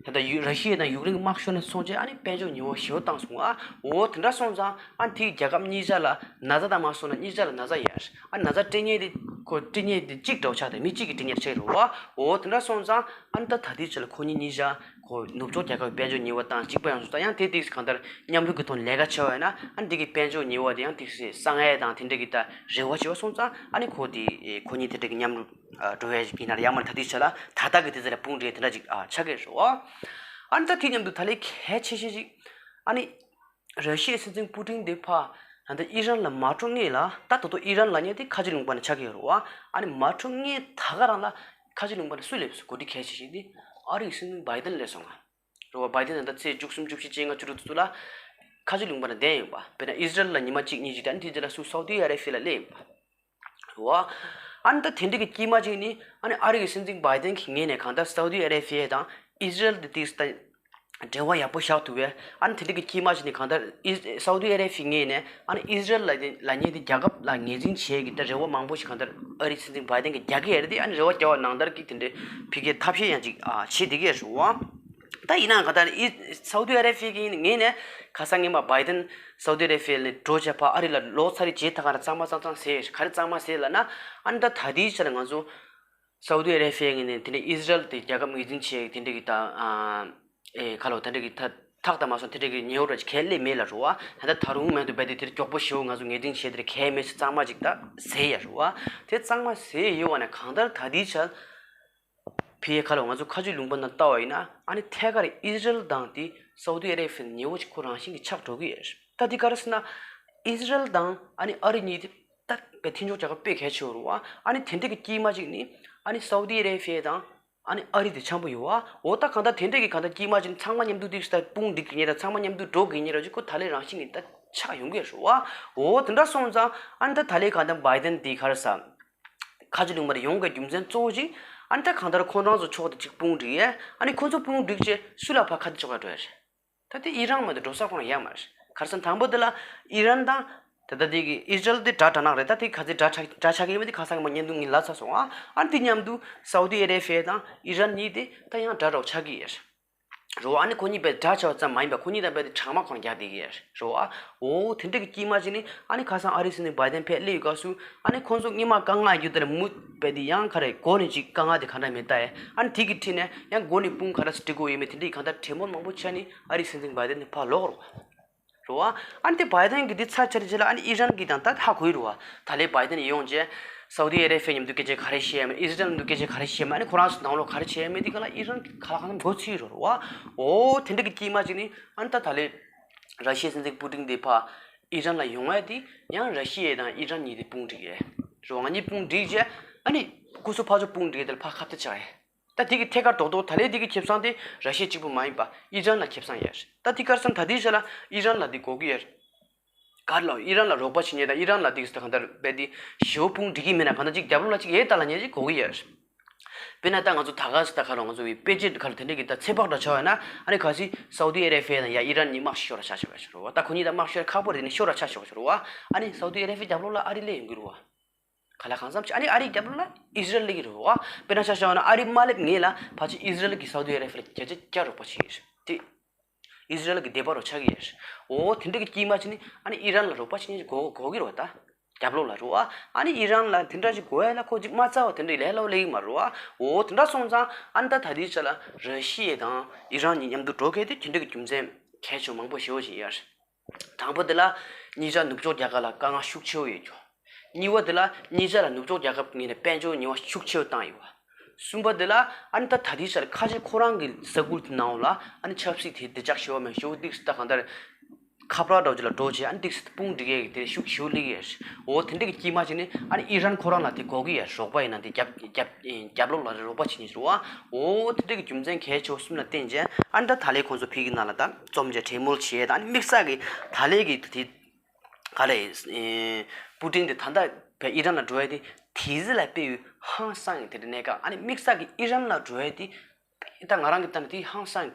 ད་ལྟ་ཡུ་ར་ཤི་ཡ་དང་ཡུཀ་རེན་གྱི་དམག་ཤོར་ནས་སོང་རྗེས་ཨ་ནི་དཔལ་འབྱོར་ཉེས་པ་ཞེ་པོ་བཏང་སོང་ཨ། འོ་དེ་འདྲ་སོང་ཙང་ཨ་ནི་དེ་རྒྱལ་ཁབ་གཉིས་ཆ་ལ་ན་ཚ་དང་མ་སོང་ན་གཉིས་ཆ་ལ་ན་ཚ་ཡོད་རེད། ཨ་ན་ཚ་སྤྲད་མཁན་དེ་ཁོ་སྤྲད་མཁན་དེ་གཅིག་འདྲ་བོ་ཆགས་ཏེ་མི་གཅིག་གིས་སྤྲད་མཁན་ཆགས་རེད་བ། འོ་དེ་འདྲ་སོང་ཙང་ཨ་ནི་ད་ད་ལྟའི་ཆ་ལ་ཁོ་གཉིས་གཉིས་ཆ་ཁོ་ནུབ་ཕྱོགས་རྒྱལ་ཁབ་དཔལ་འབྱོར་ཉེས་པ་བཏང་གཅིག་པ་ཡང་སོང་ཙང་ཡང་དེ་དེ་གང་ལྟར་མཉམ་རུབ་ཀྱི་ཐོག་ནས་ལས་ཀ་བྱས་པ་ཡིན་ན་ཨ་ནི་དེ་གི་དཔལ་འབྱོར་ཉེས་པ་དེ་ཡང་དེ་གསང་ཡས་དང་དེ་འདྲ་གི་ད་རེ་བ་བྱས་པ་སོང་ཙང་ཨ་ནི་ཁོ་དེ་ཁོ་གཉིས་དེ་འདྲ་གི་མཉམ་རུབ་འགྲོ་ཡས་ཡིན་ན་ཡང་མ་ད་ལྟའི་ཆ་ལ་ད་ལྟ་གི་དེ་ཚོ་ལ་དཔུང་སྒྲིག་དེ་འདྲ་ཅིག་ཆགས་ཀྱི་རེད་བ། ཨ་ནི་ད་དེ་མཉམ་དུ་ད་ལན་གལ་ཆེ་ཤོས་ཅིག་ཨ་ནི། ར་ཤི་ཡའི་སྲིད་འཛིན་པུ་ཏིན་དེ་ཕ་ད་ལྟ་ཨི་རན་ལ་མ་འགྲོ་སྔོན་ལ་ད་ད་དུང་ཨི་རན་ལབ་མཁན་དེ་ཁ་ཆེ་ལུང་པ་ནས་ཆགས་ཀྱི་ཡོད་རེད་བ། ཨ་ནི་མ་འགྲོ་སྔོན་ད་ག་རང་ལ་ཁ་ཆེ་ལུང་པ་ནས་སུ་སླེབས་སོང་གོ་སྒྲིག་གལ་ཆེ་ཤོས་དེ་ཨ་རིའི་སྲིད་འཛིན་བྷའི་ཏན་སླེབས་སོང་ང་། རེད་བ། བྷའི་ཏན་ད་ལྟ་ཚེས་བཅུ་གསུམ་བཅུ་བཞི་བཅོ་ལྔ་བཅུ་དྲུག་དེ་ཚོ་ལ་ཁ་ཆེ་ལུང་པ་ནས་བསྡད་ཡོད་པ། དཔེར་ན་ཨི་ཟི་རལ་ལ་ཉི་མ་གཅིག་གཉིས་ཅིག་དང་དེ་རྗེས་ལ་སུ་སའུ་ཏི་ཨ་རེ་ཕི་ལ་སླེབས་ཡོད་པ། རེད་བ། ཨ་ནི་ད་དེ་འདྲ་གི་དཀྱིལ་མ་ཅིག་ནི་ཨ་ནི་ཨ་རི་གི་སྲིད་འཛིན་བྷའི་ཏན་གྱི་ངོས་ནས་གང་ལྟར་སའུ་ཏི་ཨ་རེ་ཕི་ཡ་དང་ཨི་ཟི་རལ་དེ་ཏིག་ཙམ་འབྲེལ་བ་ཡག་པོ་བཞག་ཐུབ་པས། ཨ་ནི་དེ་འདྲ་གི་དཀྱིལ་མ་ཞིག་ནས་གང་ལྟར་ཨི་སའུ་ཏི་ཨ་རེ་ཕི་ངོས་ནས་ཨ་ནི་ཨི་ཟི་རལ་ལ་ལབ་མཁན་དེ་རྒྱལ་ཁབ་ལ་ངོས་འཛིན་བྱེད་ཀྱི་ད་རེ་བ་མང་པོ་ཞིག་གང་ལྟར་ཨ་རིའི་སྲིད་འཛིན་བྷའི་ཏན་གྱིས་རྒྱག་གི་ཡོད་རེད་དེ། ཨ་ནི་རེ་བ་རྒྱག་པ་ནང་ལྟར་གྱི་དེ་འདྲའི་ཕི་གའི་ཐབས་ཤེས་ཡང་ཅིག་ཨ་བྱེད་བསྡད་ཀྱི་ཡོད་རེད་བ། ད་ཡིན་ནའང་གང་ལྟར་ཨི་སའུ་ཏི་ཨ་རེ་ཕི་གི་ངོས་ནས་ཁ་སང་ཉིན་མ་བྷའི་ཏན་སའུ་ཏི་ཨ་རེ་ཕི་ལ་འགྲོ་བྱས་ཕར་ཨ་རི་ལ་ལོག་ཚར་རྗེས་ད་ག་རང་གཙང་མ་གཙང་གཙང་ཟེར་ག་རེ་གཙང་མ་ཟེར་ལབ་ན། ཨ་ནི་ད་ད་ལྟའི་ཆ་ལ་ང་ཚོ་སའུ་ཏི་ཨ་རེ་ཕི་ཡ་ངོས་ནས་དེ་འདྲའི་ཨི་ཟི་རལ་དེ་རྒྱལ་ཁབ་ངོས་འཛིན་བྱེད་དེ་འདྲ་གི་ད་ཨ་ཨེ་ཁ་ལོ་དེ་འདྲ་གི་ད་ཐག་ད་མ་སོང་དེ་འདྲ་གི་ཉེ་བོ་ར་ཅིག་གལ་སླེབས་མེད་ལ་རུ་བ། ད་ལྟ་ད་རུང་མེད་དུ་བས་དེ་དེར་མགྱོགས་པོ་ཞེ་བོ་ང་ཚོ་ངོས་འཛིན་བྱེད་དེར་གལ་མེད་ཟེར་གཙང་མ་ཅིག་ད་ཟེར་ཡ་རུ་བ། དེ་གཙང་མ་ཟེར་ཡོད་བ་ན་གང་ལྟར་ད་ལྟའི་ཆ་ཕི་ཡ་ཁ་ལོ་ང་ཚོ་ཁ་ཆུ་ལུང་པ་ན་ལྟ་བ་ཡིན་ན་ཨ་ནི་ཐད་ཀར་ཨི་ཟི་རལ་དང་དེ་སའུ་ཏི་ཨ་རེ་ཕི་ཉེ་བོ་ཅིག་ཁོ་རང་བཞིན་གྱི་ཆགས་འགྲོ་གི་ཡོད་རེད། ད་དེ་ག་རེ་ཟེར་ན་ཨི་ཟི་རལ་དང་ཨ་ནི་ཨ་རི་གཉིས་དེ། ད་པའི་མཐུན་ཕྱོགས་རྒྱལ་ཁབ་དཔེ་གལ་ཆེ་བོ་རུ་བ། ཨ་ནི་དེ་འདྲ་གི་དཀྱིལ་མ་ཅིག་ནི་ཨ་ནི་སའུ་ཏི་ཨ་རེ་ཕི་ཡ་དང་ཨ་ནི་ཨ་རི་དེ་འཆམ་པོ་ཡོད་བ། འོ་ད་གང་ལྟར་དེ་འདྲ་གི་གང་ལྟར་དཀྱིལ་མ་ཅིག་ནི་ཚང་མ་མཉམ་དུ་དེ་ད་དཔུང་སྒྲིག་གི་ཉེ་ད་ཚང་མ་མཉམ་དུ་འགྲོ་གི་ཉེ་ར་ཅིག་ཁོ་ད་ལས་རང་བཞིན་གྱི་ད་ཆགས་ཡོང་གི་རུ་བ། འོ་དེ་འདྲ་སོང་ཙང་ཨ་ནི་ད་ད་ལས་གང་ལྟར་བྷའི་ཏན་དེ་ག་རེ་ཟ། ཁ་ཆུ་ལུང་པར་ཡོང་གི་རྒྱུ་མཚན་གཙོ་བོ་ཅིག་ཨ་ནི་ད་གང་ལྟར་ཁོང་རང་ཚོ་ཕྱོགས་དེ་ཅིག་དཔུང་སྒྲིག་ཡས། ཨ་ནི་ཁོང་ཚོ་དཔུང་སྒྲིག་བྱས་སུ་ལ་ཕར་ཁ་གཏད་གཅོག་ག་འགྲོ་ཡ་རེད། ད་དེ་ཨི་རན་མ་གཏོགས་འགྲོ་ས་ཁོ་རང་ཡོད་མ་རེད། ཁ་སང་དང་པོ་དེ་ལ་ཨི་རན་དང་ད་ལྟ་དེ་གི་ཨི་ཟི་རལ་དེ་དགྲ་དགྲ་ནག་རེད། ད་དེ་ག་ཚོད་དགྲ་ཆགས་དགྲ་ཆགས་ཀྱི་ཡོད་མེད་དེ་ཁ་སང་གི་མ་བརྙན་ཐུང་གི་ལབ་ཚར་སོང་ཨ། ཨ་དེ་མཉམ་དུ་སའུ་ཏི་ཨ་རེ་ཕི་ཡ་དང་ཨི་རན་གཉིས་དེ་ད་ཡང་དགྲ་རོགས་ཆགས་ཀྱི་ཡོད་རེད། རོ་ཨ་ནི་ཁོ་གཉིས་པའི་དགྲ་ཆགས་པ་ཙམ་མ་ཡིན་པ་ཁོ་གཉིས་དང་རྦད་དེ་གྲང་མ་ཁོ་རང་རྒྱག་བསྡད་ཀྱི་ཡོད་རེད། རོ་ཨ། འོ་དེ་འདྲ་གི་དཀྱིལ་མ་ཅིག་ནི་ཨ་ནི་ཁ་སང་ཨ་རིའི་སྲིད་འཛིན་བྷའི་ཏན་ཕེབས་སླེབས་ཡོད་སྐབས་སུ་ཨ་ནི་ཁོང་ཚོ་སྔོན་མ་དཀའ་ངལ་ཡོད་དེ་ལ་མུ་བས་དེ་ཡང་ག་རེ་འགོ་ནས་ཅིག་དཀའ་ངལ་དེ་ག་འདྲ་མེད་ལྟ་ཡས། ཨ་ནི་དེ་གི་འཁྲིས་ནས་ཡང་འགོ་ནས་དཔུང་ག་རེ་སྒྲིག་དགོས་ཡོད་མེད་དེ་འདྲའི་གང་ལྟར་གྲོས་མོལ་མང་པོ་བྱས་ནས་ཨ་རིའི་སྲིད་འཛིན་བྷའི་ཏན་ནས་ཕར་ལོག་རོགས། རེད་བ། ཨ་ནི་དེ་བྷའི་ཏན་གྱིས་དེ་ཚར་བཅད་རྗེས་ལ་ཨ་ནི་ཨི་རན་གྱིས་དང་ད་ཧ་གོ་ཡི་རེད་བ། ད་ལས་བྷའི་ཏན་ཡོང་རྗེས་སའུ་ཏི་ཨ་རེ་ཕི་ཡ་མཉམ་དུ་སྐད་ཆ་ག་རེ་བཤད་ཡ་མེད། ཨི་སི་རལ་མཉམ་དུ་སྐད་ཆ་ག་རེ་བཤད་ཡ་མེད། ཨ་ནི་ཁོ་རང་ཚོ་ནང་ལོགས་ག་རེ་བྱས་ཡ་མེད། དེ་ག་ལ་ཨི་རན་གྱིས་ག་ལ་གང་འཚམ་མགོ་ཚོས་ཡོད་རེད་བ། འོ་དེ་འདྲ་གི་དཀྱིལ་མ་ཅིག་ནི་ཨ་ནི་ད་ད་ལས་ར་ཤི་ཡའི་སྲིད་འཛིན་པུ་ཏིན་དེ་ཕར་ཨི་རན་ལ་ཡོང་ཡ་དེ་ཡང་ར་ཤི་ཡ་དང་ཨི་རན་གཉིས་དེ་དཔུང་སྒྲིག་ཡས་རེད་བ། ང་གཉིས་དཔུང་སྒྲིག་རྗེས་ཨ་ནི་ཁོ་ཚོ་ཕར་ཚུར་དཔུང་སྒྲིག་ཡས་དེ་ལ་ཕར་ཁ་གཏད་བཅག་ཡས། ད་དེ་གི་ཐད་ཀར་རྡོག་རྡོག་ད་ལས་དེ་གི་ཁེ་བཟང་དེ་ར་ཤི་ཡ་གཅིག་པུ་མ་ཡིན་པ་ཨི་རན་ལ་ཁེ་བཟང་ཡོད་རེད། ད་དེ་ག་རེ་ཟེར་ན་ད་ལྟའི་ཆ་ལ་ཨི་རན་ལ་དེ་དགོས་ཀྱི་ཡོད་རེད། ག་རེ་ལབ། ཨི་རན་ལ་རོགས་པ་བྱེད་མཁན་དང་ཨི་རན་ལ་དེ་ག་ཟེར་ད་གང་ལྟར་རྦད་དེ་ཞེ་པོ་དཔུང་སྒྲིག་གི་མེད་ན་གང་ལྟར་ཅིག་རྒྱབ་ལོགས་ལ་ཅིག་ཡས་ལྟ་ལ་ཉེ་ཅིག་དགོས་ཀྱི་ཡོད་རེད། དཔེར་ན་ད་ང་ཚོ་ད་ག་ཟེར་ད་ག་རེ་ང་ཚོ་གི་དཔེ་ཆ་ག་རེ་དེ་འདྲ་གི་ད་ཚོད་དཔག་འདྲ་ཆགས་ཡོད་ན་ཨ་ནི་གལ་སྲིད་སའུ་ཏི་ཨ་རེ་ཕི་ཡ་དང་ཡ་ཨི་རན་གཉིས་དམག་ཤོར་ར་ཆ་ཆོག་ཡ་ཆོག་རེད་བ། ད་ཁོ་གཉིས་ད་དམག་ཤོར་ཁག་པོ་རེད། དེ་ནི་ཤོར་ར་ཆ་ཆོག་ཆོག་རེད་བ། ཨ་ནི་སའུ་ཏི་ཨ་རེ་ཕི་ཡ་རྒྱབ་ལོགས་ལ་ཨ་རི་སླེབས་ཡོང་གི་རེད་བ། ག་ལ་གང་འཚམ་ཅིག་ཨ་ནི་ཨ་རིའི་རྒྱབ་ལོགས་ལ་ཨི་སི་རལ་སླེབས་ཀྱི་རེད་བ། དཔེར་ན་ཆ་བཞག་ན་ཨ་རི་མ་སླེབས་སྔོན་ལ་ཕལ་ཆེར་ཨི་སི་རལ་གྱིས་སའུ་ཏི་ཨ་རེ་ཕི་ལ་བརྒྱ་ཆ་བརྒྱ་རོགས་པ་བྱེད་ཀྱི་རེད། དེ་ཨི་སི་རལ་གྱི་བདེན་པ་རུ་ཆགས་ཀྱི་ཡོད་རེད། འོ་དེ་འདྲ་གི་དཀྱིལ་མ་ཅིག་ནི་ཨ་ནི་ཨི་རན་ལ་རོགས་པ་བྱེད་མཁན་ཅིག་དགོས་དགོས་ཀྱི་རེད་བ། ད་རྒྱབ་ལོགས་ལ་རེད་བ། ཨ་ནི་ཨི་རན་ལ་དེ་འདྲ་ཅིག་དགོས་ཡ་ལ་ཁོ་ཅིག་མ་རྩ་བ་དེ་འདྲ་ལས་སླ་པོ་སླེབས་ཀྱི་མ་རེད་བ། འོ་དེ་འདྲ་སོང་ཙང་ཨ་ནི་ད་ད་ལྟའི་ཆ་ལ་ར་ཤི་ཡ་དང་ཨི་རན་གཉིས་མཉམ་དུ་འགྲོ་མཁན་དེ་དེ་འདྲ་གི་རྒྱུ་མཚན་གལ་ཆེ་བ་མང་པོ་ཞེ་པོ་ཅིག་ཡོད་རེད། དང་པོ་དེ་ལ་གཉིས་ཆ་ནུབ་ཕྱོགས་རྒྱལ་ཁབ་ལ་དཀའ་ངལ་ཤུགས་ཆེ་བོ་ཡོད་རྒྱུ། གཉིས་པ་དེ་ལ་གཉིས་ཆ་ལ་ནུབ་ཕྱོགས་རྒྱལ་ཁབ་གཉིས་ནས་དཔལ་འབྱོར་ཉེས་པ་ཤུགས་ཆེ་བོ་བཏང་ཡོད་པ། གསུམ་པ་དེ་ལ་ཨ་ནི་ད་ད་ལྟའི་ཆར་ཁ་ཆེ་ཁོ་རང་གི་ས་ཁུལ་དེ་ནང་ལ་ཨ་ནི་ཆབ་སྲིད་དེ་བདེ་འཇགས་ཞེ་པོ་མེད། ཞེ་པོ་ཏིག་ཙམ་ད་གང་ལྟར་ཁ་པར་འདྲ་བོ་ཅིག་ལ་འགྲོ་བྱས་ཨ་ནི་ཏིག་ཙམ་དཔུང་སྒྲིག་ཡས་ཀྱི་དེ་ཤུགས་ཞེ་པོ་སླེབས་ཡས་རེད། འོ་དེ་འདྲ་གི་དཀྱིལ་མ་ཅིག་ནི་ཨ་ནི་ཨི་རན་ཁོ་རང་ལ་དེ་དགོས་ཀྱི་ཡོད་རེད། རོགས་པ་ཡིན་ན་དེ་རྒྱབ་རྒྱབ་རྒྱབ་ལོགས་ལ་རོགས་པ་བྱེད་མཁན་ཞིག་རེད་བ། འོ་དེ་འདྲ་གི་རྒྱུ་མཚན་གལ་ཆེ་བོ་གསུམ་ལ་བརྟེན་བྱས་ཨ་ནི་ད་ད་ལས་ཁོང་ཚོ་ཕི་གི་ནང་ལ་ད་འཛོམས་བྱས་གྲོས་མོལ་བྱས་ད་ཨ་ནི་དམིགས་བསལ་གྱི་ད་ལས་ཀྱི་དེ། ག་རེ། ཨེ། པུ་ཏིན་དེ་ད་ལྟ་བའི་ཨི་རན་ལ་འགྲོ་ཡ་དེ་དེ་ཟི་ལ་དཔེ་ཡོད་ཧང་སང་གི་དེ་འདྲ་གནས་སྐབས་ཨ་ནི་དམིགས་བསལ་གྱི་ཨི་རན་ལ་འགྲོ་ཡ་དེ་ད་ང་རང་གི་ལྟ་ན་དེ་ཧང་སང་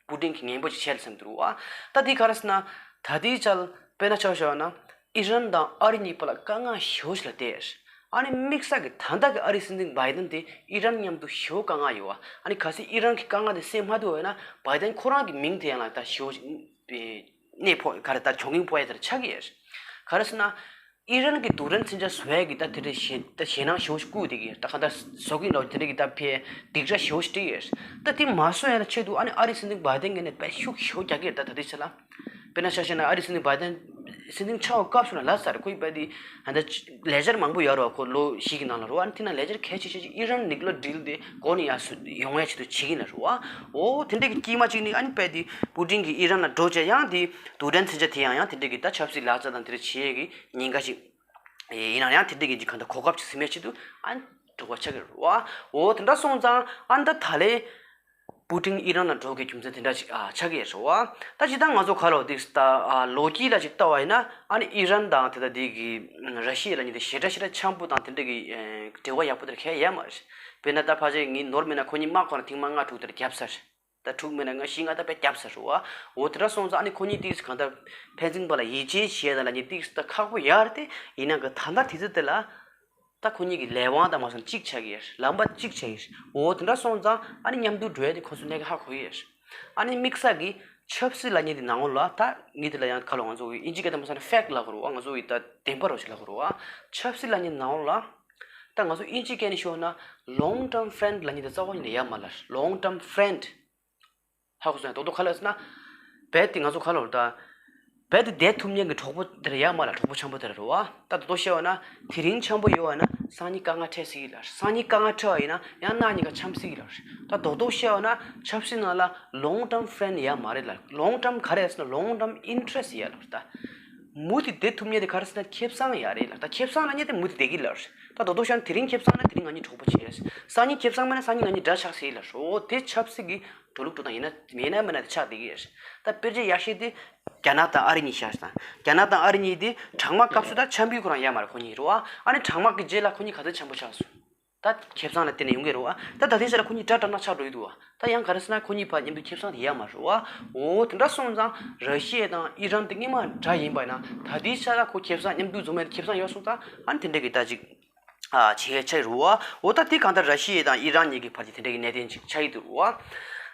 པུ་ཏིན་གྱི་ངན་པོ་ཅིག་བྱས་ལ་བསམ་འདུག་བ། ད་དེ་ག་རེ་ཟེར་ན་ད་དེའི་ཆ་ལ་དཔེར་ན་ཆ་བཞག་ན་ཨི་རན་དང་ཨ་རི་གཉིས་བར་ལ་དཀའ་ངལ་ཞེ་པོ་ཞིག་ལ་བལྟས་ཨ་ནི་དམིགས་བསལ་གྱི་ད་ལྟ་གི་ཨ་རིའི་སྲིད་འཛིན་བྷའི་ཏན་དེ་ཨི་རན་མཉམ་དུ་ཞེ་པོ་དཀའ་ངལ་ཡོད་བ། ཨ་ནི་གལ་སྲིད་ཨི་རན་གྱི་དཀའ་ངལ་དེ་སེལ་མ་ཐུབ་པ་ཡིན་ན་བྷའི་ཏན་ཁོ་རང་གི་མིང་དེ་ཡང་ལ་ད་ཞེ་པོ་ཞིག་གནས་ཕོག་ག་རེ་ད་གྱོང་གུན་ཕོག་ཡ་དེ་ཆགས་ཀྱི་ཡོད་རེད། ག་རེ་ཟེར་ན། ཨི་རན་གྱི་རྡུལ་ཕྲན་མཚོན་ཆ་བཟོ་ཡ་གི་ད་དེ་འདྲའི་ཞེད་ད་ཞེད་སྣང་ཞེ་པོ་ཞིག་བསྐུལ་བསྡད་ཀྱི་ཡོད་རེད། ད་གང་ལྟར་བཟོ་གི་འདྲ་བོ་དེ་འདྲ་གི་ད་ཕའི་སྡིགས་ར་ཞེ་པོ་ཞིག་སྤྲད་ཀྱི་ཡོད་རེད། ད་དེ་མ་བཟོ་ཡ་ལ་ཆེད་དུ་ཨ་ནི་ཨ་རིའི་སྲིད་འཛིན་བྷའི་ཏན་གྱི་ནས་དཔེ་ཤུགས་ཞེ་པོ་རྒྱག་གི་ཡོད་རེད། ད་ད་ལྟའི་ཆ་ལ། དཔེར་ན་ཆ་བཞག་ན་ཨ་རིའི་སྲིད་འཛིན་བྷའི་ཏན་སྲིད་འཛིན་ཆགས་པའི་སྐབས་སུ་ལ་ལབ་ཚར་རེད། ཁོ་ཡི་དཔེ་དེ་ད་ལྟ་ལས་འཆར་མང་པོ་ཡོད་རེད་བ། ཁོ་ལོ་བཞི་གི་ནང་ལ་རེད་བ། ཨ་ནི་དེ་ནང་ལས་འཆར་གལ་ཆེ་ཤོས་ཅིག་ཨི་རན་ནིའུ་ཀི་ལི་ཡར་ཌིལ་དེ་འགོ་ནས་ཡར་སུ་ཡོང་ཡ་ཆེད་དུ་བྱེད་ཀྱི་ཡིན་ལ་རེད་བ། འོ་དེ་འདྲ་གི་དཀྱིལ་མ་གཅིག་ནི་ཨ་ནི་དཔེ་དེ་པུ་ཏིན་གྱིས་ཨི་རན་ལ་འགྲོ་བྱས་ཡང་དེ་རྡུལ་ཕྲན་མཚོན་ཆ་དེ་ཡང་ཡང་དེ་འདྲ་གི་ད་ཆབ་སྲིད་ལག་རྩལ་དང་དེ་འདྲ་བྱེད་ཡས་ཀྱི་ཉེན་ཁ་ཞིག་ཡིན་ན་ཡང་དེ་འདྲ་གི་ཅིག་གང་ལྟར་གོ་སྐབས་ཅིག་ཟིན་མེད་ཆེད་དུ་ཨ་ནི་འགྲོ་བ་ཆགས་ཀྱི་རེད་བ། འོ་དེ་འདྲ་སོང་ཙང་ཨ་ནི་ད་ད་ལས་པུ་ཏིན་ཨི་རན་ལ་འགྲོ་གི་རྒྱུ་མཚན་དེ་འདྲ་ཞིག་ཨ་ཆགས་ཀྱི་རེད་བ། ད་ཇི་ལྟར་ང་ཚོ་ག་ལ་འོ་དེ་ད་ཨ་ལོ་རྒྱུས་ལ་ཅིག་ལྟ་བ་ཡིན་ན་ཨ་ནི་ཨི་རན་དང་དེ་ད་དེ་གི་ར་ཤི་ཡ་ལ་གཉིས་དེ་ཞེ་དྲག་ཞེ་དྲག་འཆམ་པོ་དང་དེ་འདྲ་གི་ཨེ་འབྲེལ་བ་ཡག་པོ་དེ་འདྲ་གང་ཡང་ཡོད་མ་རེད། དཔེར་ན་ད་ཕལ་ཆེར་ངས་ནོར་མེད་ན་ཁོ་གཉིས་དམག་ཁོ་ན་ཐེངས་མ་ལྔ་དྲུག་དེ་འདྲ་བརྒྱབ་ཚར། ད་དྲུག་མེད་ན་ལྔ་བཞི་ལྔ་ད་དཔེ་བརྒྱབ་ཚར་རེད་བ། འོ་དེ་འདྲ་སོང་ཙང་ཨ་ནི་ཁོ་གཉིས་ཏིག་གང་ལྟར་ཕན་ཚུན་བར་ལ་ཡིད་ཆེས་བྱེད་ཡ་ད་ལ་གཉིས་ཏིག་ད་ཁག་པོ་ཡོད་རེད་དེ། ཡིན་ནའང་གི་ད་ལྟ་དུས་ཚོད་དེ་ལ་ད་ཁོ་གཉིས་ཀྱི་ལས་དབང་དང་མ་སོང་གཅིག་ཆགས་ཀྱི་ཡོད་རེད། ལམ་པ་གཅིག་ཆགས་ཀྱི་ཡོད་རེད། འོ་དེ་འདྲ་སོང་ཙང་ཨ་ནི་མཉམ་དུ་འགྲོ་ཡ་དེ་ཁོ་ཚོ་གནད་འགག་ཧ་གོ་ཡི་ཡོད་རེད། ཨ་ནི་དམིགས་བསལ་གྱི་ཆབ་སྲིད་ལ་གཉིས་དེ་ནང་ལོགས་ལ་ད་གཉིས་དེ་ལ་ཡང་ཁ་ལོ་ང་ཚོ་གི་དབྱིན་ཇི་སྐད་དུ་མ་སོང་ན་ཕེག་ལབ་དགོས་རེད་བ། ང་ཚོ་གི་ད་བདེན་པ་རོ་ཞིག་ལབ་དགོས་རེད་བ། ཆབ་སྲིད་ལ་གཉིས་ནང་ལོགས་ལ་ད་ང་ཚོ་དབྱིན་ཇི་སྐད་ནས་ཤོད་ན་long term friend ལབ་མཁན་དེ་རྩ་བ་ཉིད་ནས་ཡོད་མ་རེད། long term friend ཧ་གོ་སོང་ཡ། རྡོག་རྡོག་ག་ལ་ཟེར་ན། རྦད་དེ་ང་ཚོ་ག་ལ་ད། རྦད་དེ་བསྡད་ཐུབ་མཁན་གྱི་གྲོགས་པོ་དེ་འདྲ་ཡོད་མ་རེད། གྲོགས་པོ་འཆམ་པོ་དེ་འདྲ་རེད་བ། ད་རྡོག་རྡོག་བཤད་པ་ན་དེ་རིང་འཆམ་པོ་ཡོད་པ་ན་སང་ཉིན་དཀའ་ངལ་འཕྲད་སྲིད་ཀྱི་ལ། སང་ཉིན་དཀའ་ངལ་འཕྲད་པ་ཡིན་ན་ཡང་གནངས་ཉིན་ཀ་འཆམ་སྲིད་ཀྱི་ལ། ད་རྡོག་རྡོག་བཤད་པ་ན་ཆབ་སྲིད་ནང་ལ་long term friend ཡོད་མ་རེད་ལ། long term ག་རེ་ཟེར་ན་long term interest ཡོད་ལ། ད་མུ་མཐུད་བསྡད་ཐུབ་མཁན་དེ་ག་རེ་ཟེར་ན་ཁེ་བཟང་ཡོད་རེད་ལ། ད་ཁེ་བཟང་ལབ་མཁན་དེ་མུ་མཐུད་བསྡད་ཀྱི་ལ། ད་རྡོག་རྡོག་བཤད་ན་དེ་རིང་ཁེ་བཟང་ན་དེ་རིང་ང་གཉིས་གྲོགས་པོ་བྱེད། སང་ཉིན་ཁེ་བཟང་མེད་ན་སང་ཉིན་ང་གཉིས་དགྲ་ཆགས་སྲིད་ལ། འོ་དེ་ཆབ་སྲིད་ཀྱི་འགྲོ་ལུགས་འགྲོ་སྟངས་ཡིན་ན་མེད་ན་མེད་ན་དེ་ཆགས་བསྡད་ཀྱི་ཡོད་རེད། ད་དཔེར་བརྗོད་ཡག་ཤོས་དེ་རྒྱ་ནག་དང་ཨ་རི་གཉིས་བཞག་དང་། རྒྱ་ནག་དང་ཨ་རི་གཉིས་དེ་གྲང་དམག་སྐབས་སུ་ད་འཆམ་པོ་ཁོ་རང་ཡོད་མ་རེད། ཁོ་གཉིས་རེད་བ། ཨ་ནི་གྲང་དམག་གི་རྗེས་ལ་ཁོ་གཉིས་ག་ཚོད་འཆམ་པོ་ཆགས་སོང་། ད་ཁེ་བཟང་ལ་བརྟེན་ནས་ཡོང་གི་རེད་བ། ད་ད་ལྟའི་ཆར་ཁོ་གཉིས་དགྲ་དྲག་ན་ཆགས་འགྲོ་ཡི་འདུག་བ། ད་ཡང་ག་རེ་ཟེར་ན་ཁོ་གཉིས་བར་མཉམ་དུ་ཁེ་བཟང་དེ་ཡོད་མ་རེད་བ། འོ་དེ་འདྲ་སོང་ཙང་ར་ཤི་ཡ་དང་ཨི་རན་དེ་སྔོན་མ་དགྲ་ཡིན་པ་ཡིན་ན་ད་ལྟའི་ཆར་ལ་ཁོ་ཁེ་བཟང་མཉམ་དུ་འཛོམས་ཡ་ཁེ་བཟང་ཡོད་སོང་ཙང་ཨ་ནི་དེ་འདྲ་གི་ད་ཅིག་ཨ་བྱེད་ཡ་ཆགས་ཡི་རེད་བ། འོ་ད་དེ་གང་ལྟར་ར་ཤི་ཡ་དང་ཨི་རན་གཉིས་ཀྱི་བར་གྱི་དེ་འདྲ་གི་གནད་དོན་ཅིག་ཆགས་ཡི་འདུག་བ།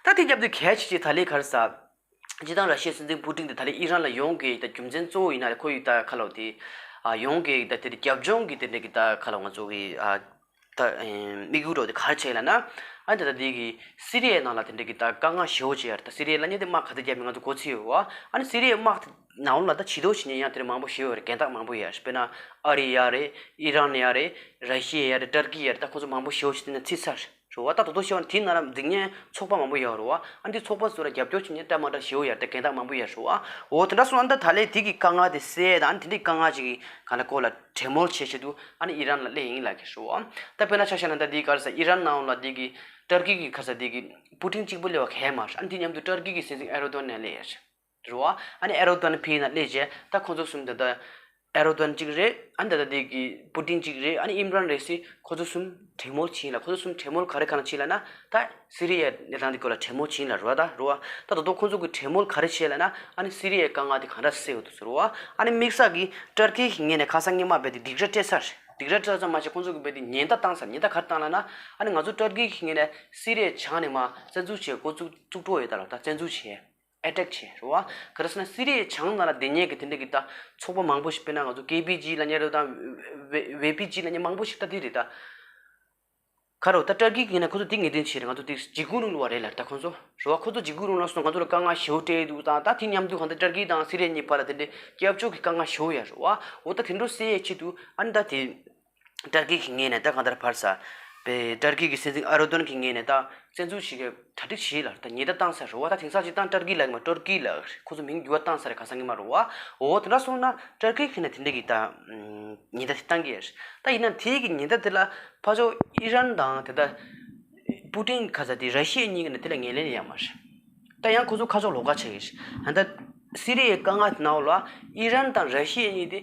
ད་དེ་རྒྱབ་དུས་གལ་ཆེ་ཆེ་ད་ལས་ག་རེ་ཟ། སྤྱིར་བཏང་ར་ཤི་ཡའི་སྲིད་འཛིན་པུ་ཏིན་དེ་ད་ལྟ་ཨི་རན་ལ་ཡོང་གི་ད་རྒྱུ་མཚན་གཙོ་བོ་ཡིན་ན་ཁོ་ཡི་ད་ཁ་ལོ་དེ་ཨ་ཡོང་གི་ད་དེ་རྒྱབ་ལྗོངས་ཀྱི་དེ་འདྲ་གི་ད་ཁ་ལོ་ང་ཚོ་གི་ཨ་ད་དམིགས་ཡུལ་རོ་དེ་ག་རེ་བྱས་ལབ་ན། ཨ་ནི་ད་ལྟ་འདི་གི་སི་རི་ཡའི་ནང་ལ་དེ་འདྲ་གི་ད་དཀའ་ངལ་ཞེ་པོ་ཅིག་ཡོད་རེད། ད་སི་རི་ཡ་ལབ་མཁན་དེ་དམག་ག་ཚོད་བརྒྱབ་མིན་ང་ཚོ་གོ་ཚོད་ཡོད་པ། ཨ་ནི་སི་རི་ཡའི་དམག་དེ་ནང་ལ་ད་བྱེད་དོ་བྱེད་མཁན་ཡང་དེ་འདྲ་མང་པོ་ཞེ་པོ་ཡོད་རེད། འགལ་ཟླ་མང་པོ་ཡོད་རེད། དཔེར་ན་ཨ་རི་ཡ་རེད། ཨི་རན་ཡ་རེད། ར་ཤི་ཡ་ཡ་རེད། ཏར་ཀི་ཡ་རེད། ད་ཁོ་ཚོ་མང་པོ་ཞེ་པོ་ཞིག་དེ་ནས་ཚིག་ཚར་རེད་པ། ད་དོ་དོ་ཞེ་པོ་དེའི་ནང་ལ་འཛིང་མཁན་ཚོགས་པ་མང་པོ་ཡོད་རེད་པ། ཨ་འདི་ཚོགས་པ་ཚོ་ལ་རྒྱབ་སྐྱོར་བྱེད་མཁན་འདྲ་མ་འདྲ་ཞེ་པོ་ཡོད་རེད། ད་འགལ་ཟླ་མང་པོ་ཡོད་རེད་པ། འོ་དེ་འདྲ་སོང་ཨ་ནི་ད་ད་ལན་དེ་གི་དཀའ་ངལ་དེ་སེལ་དང་ཨ་ནི་དེ་འདྲའི་དཀའ་ངལ་ཅིག་གི་ག་ལ་སྐོར་ལ་གྲོས་མོལ་བྱེད་ཆེད་དུ་ཨ་ནི་ཨི་རན་ལ་སླེབས་ཡིན་ལབ་ཀྱི་རེད་པ། ད་དཔེར་ན་ཆ་བཞག་ན་ད་འདི་ག་རེ་ཟེར། ཨི་རན་ནང་ལ་འདི་གི་ཏར་ཀི་གི་ག་རེ་ཟེར། འདི་གི་པུ་ཏིན་གཅིག་པུ་སླེབས་པ་གལ་མ་རེད། ཨ་ནི་དེ་མཉམ་དུ་ཏར་ཀི་གི་སྲིད་འཛིན་ཨེར་རོ་དོན་ནས་སླེབས་ཡོད་རེད་པ། ཨ་ནི་ཨེར་རོ་དོན་ཕར་ཡིན་ན་སླེབས་རྗེས་ད་ཁོང་ཚོ་གསུམ་ད་ལྟ་ཨེར་རོ་དོན་གཅིག་རེད། ཨ་ནི་ད་ལྟ་འདི་གི་པུ་ཏིན་གཅིག་རེད། ཨ་ནི་ཨིམ་རན་རེད་ཟེར། ཁོ་ཚོ་གསུམ་གྲོས་མོལ་བྱས་ལ། ཁོ་ཚོ་གསུམ་གྲོས་མོལ་ག་རེ་ག་རེ་བྱས་ལབ་ན་ད་སི་རི་ཡའི་གནས་སྟངས་འདི་སྐོར་ལ་གྲོས་མོལ་བྱས་ལབ་རེད་པ། ད་རེད་པ། ད་ད་དུང་ཁོ་ཚོ་གི་གྲོས་མོལ་ག་རེ་བྱས་ལབ་ན་ཨ་ནི་སི་རི་ཡའི་དཀའ་ངལ་དེ་ག་འདྲ་སེལ་དགོས་འདུག་ཟེར་རེད་པ། ཨ་ནི་དམིགས་བསལ་གྱི་ཏར་ཀི་གི་ངོས་ནས་ཁ་སང་སྔོན་མ་རྦད་དེ་སྡིགས་ར་སྤྲད་ཚར་རེད། སྡིགས་ར་སྤྲད་ཙམ་མ་ཟད་ཁོ་ཚོ་གི་རྦད་དེ་ཉེན་བརྡ་བཏང་ཚར། ཉེན་བརྡ་ག་རེ་བཏང་ལབ་ན་ཨ་ནི་ང་ཚོ་ཏར་ཀི་གི་ངོས་ནས་སི་རི་ཡའི་བྱང་ནས་མར་བཙན་འཛུལ་བྱས་འགོ་བཙུགས་བཙུགས་འགྲོ་ཡོད་ད་ལབ། ད་བཙན་འཛུལ་བྱས། ཨེ་ཊེག་བྱས་རེད་པ། ག་རེ་ཟེར་ན་སི་རི་ཡའི་བྱང་ནང་ལ་སྡོད་མཁན་གྱི་དེ་འདྲ་གི་ད་ཚོགས་པ་མང་པོ་ཞིག་དཔེར་ན་ང་ཚོ་ཀེ་པི་ཇི་ལབ་མཁན་རེད་དང་། ཝེ་ཝེ་པི་ཇི་ལབ་མཁན་མང་པོ་ཞིག་ད་དེ་རེད་ད། ག་རེ་ད་ཏར་ཀི་གི་ངོས་ནས་ཁོ་ཚོ་དེ་ངེས་གཏན་བྱས་རེད། ང་ཚོ་དེ་འཇིགས་སྐུལ་རིང་ལུགས་པ་རེད་ལབ། ད་ཁོ་ཚོ་རེད་པ། ཁོ་ཚོ་འཇིགས་སྐུལ་རིང་ལུགས་སོང་ང་ཚོ་ལ་དཀའ་ངལ་ཞེ་པོ་སྤྲད་འདུག་དང་། ད་དེ་མཉམ་དུ་གང་ལྟར་ཏར་ཀི་དང་སི་རི་ཡ་གཉིས་བར་ལ་དེ་འདྲའི་སྐྱབས་བཅོལ་གྱི་དཀའ་ངལ་ཞེ་པོ་ཡོད་རེད་པ། འོ་ད་དེ་འདྲ་སེལ་ཡས་ཆེད་དུ་ཨ་ནི་ད་དེ། ཏར་ཀི་གི་ངོས་ནས་ད་གང་ལྟར་ཕར་ས། པའི་ཏར་ཀི་གི་སྲིད་འཛིན་ཨེར་རོ་དོན་གྱི་ངོས་ནས་ད་བཙན་འཛུལ་བྱེད་ཀྱི་གྲ་སྒྲིག་བྱས་ལབ། ད་ཉེན་བརྡ་བཏང་ཚར་རེད་པ། ད་དེང་སང་སྤྱིར་བཏང་ཏར་ཀི་ལབ་ཀྱི་མ་རེད། ཏུར་ཀི་ལབ་ཀྱི་རེད། ཁོ་ཚོ་མིང་འགྱུར་བ་བཏང་ཚར་རེད་ཁ་སང་སྔོན་མ་རེད་པ། འོ་དེ་འདྲ་སོང་ན་ཏར་ཀི་གི་ངོས་ནས་དེ་འདྲ་གི་ད་ཉེན་བརྡ་དེ་བཏང་གི་རེད། ད་ཡིན་ན་དེ་གི་ཉེན་བརྡ་དེ་ལ་ཕར་ཕྱོགས་ཨི་རན་དང་དེ་ད་པུ་ཏིན་ག་རེ་ཟེར་དེ་ར་ཤི་ཡ་གཉིས་ཀྱི་ནས་དེ་ལ་ངོས་ལེན་ཡོད་མ་རེད། ད་ཡང་ཁོ་ཚོ་ཁ་ཕྱོགས་ལོགས་ཀ་ཆགས་ཀྱི་རེད། ད་ལྟ་སི་རི་ཡའི་དཀའ་ངལ་དེ་ནང་ལ་ཨི་རན་དང་ར་ཤི་ཡ་གཉིས་དེ་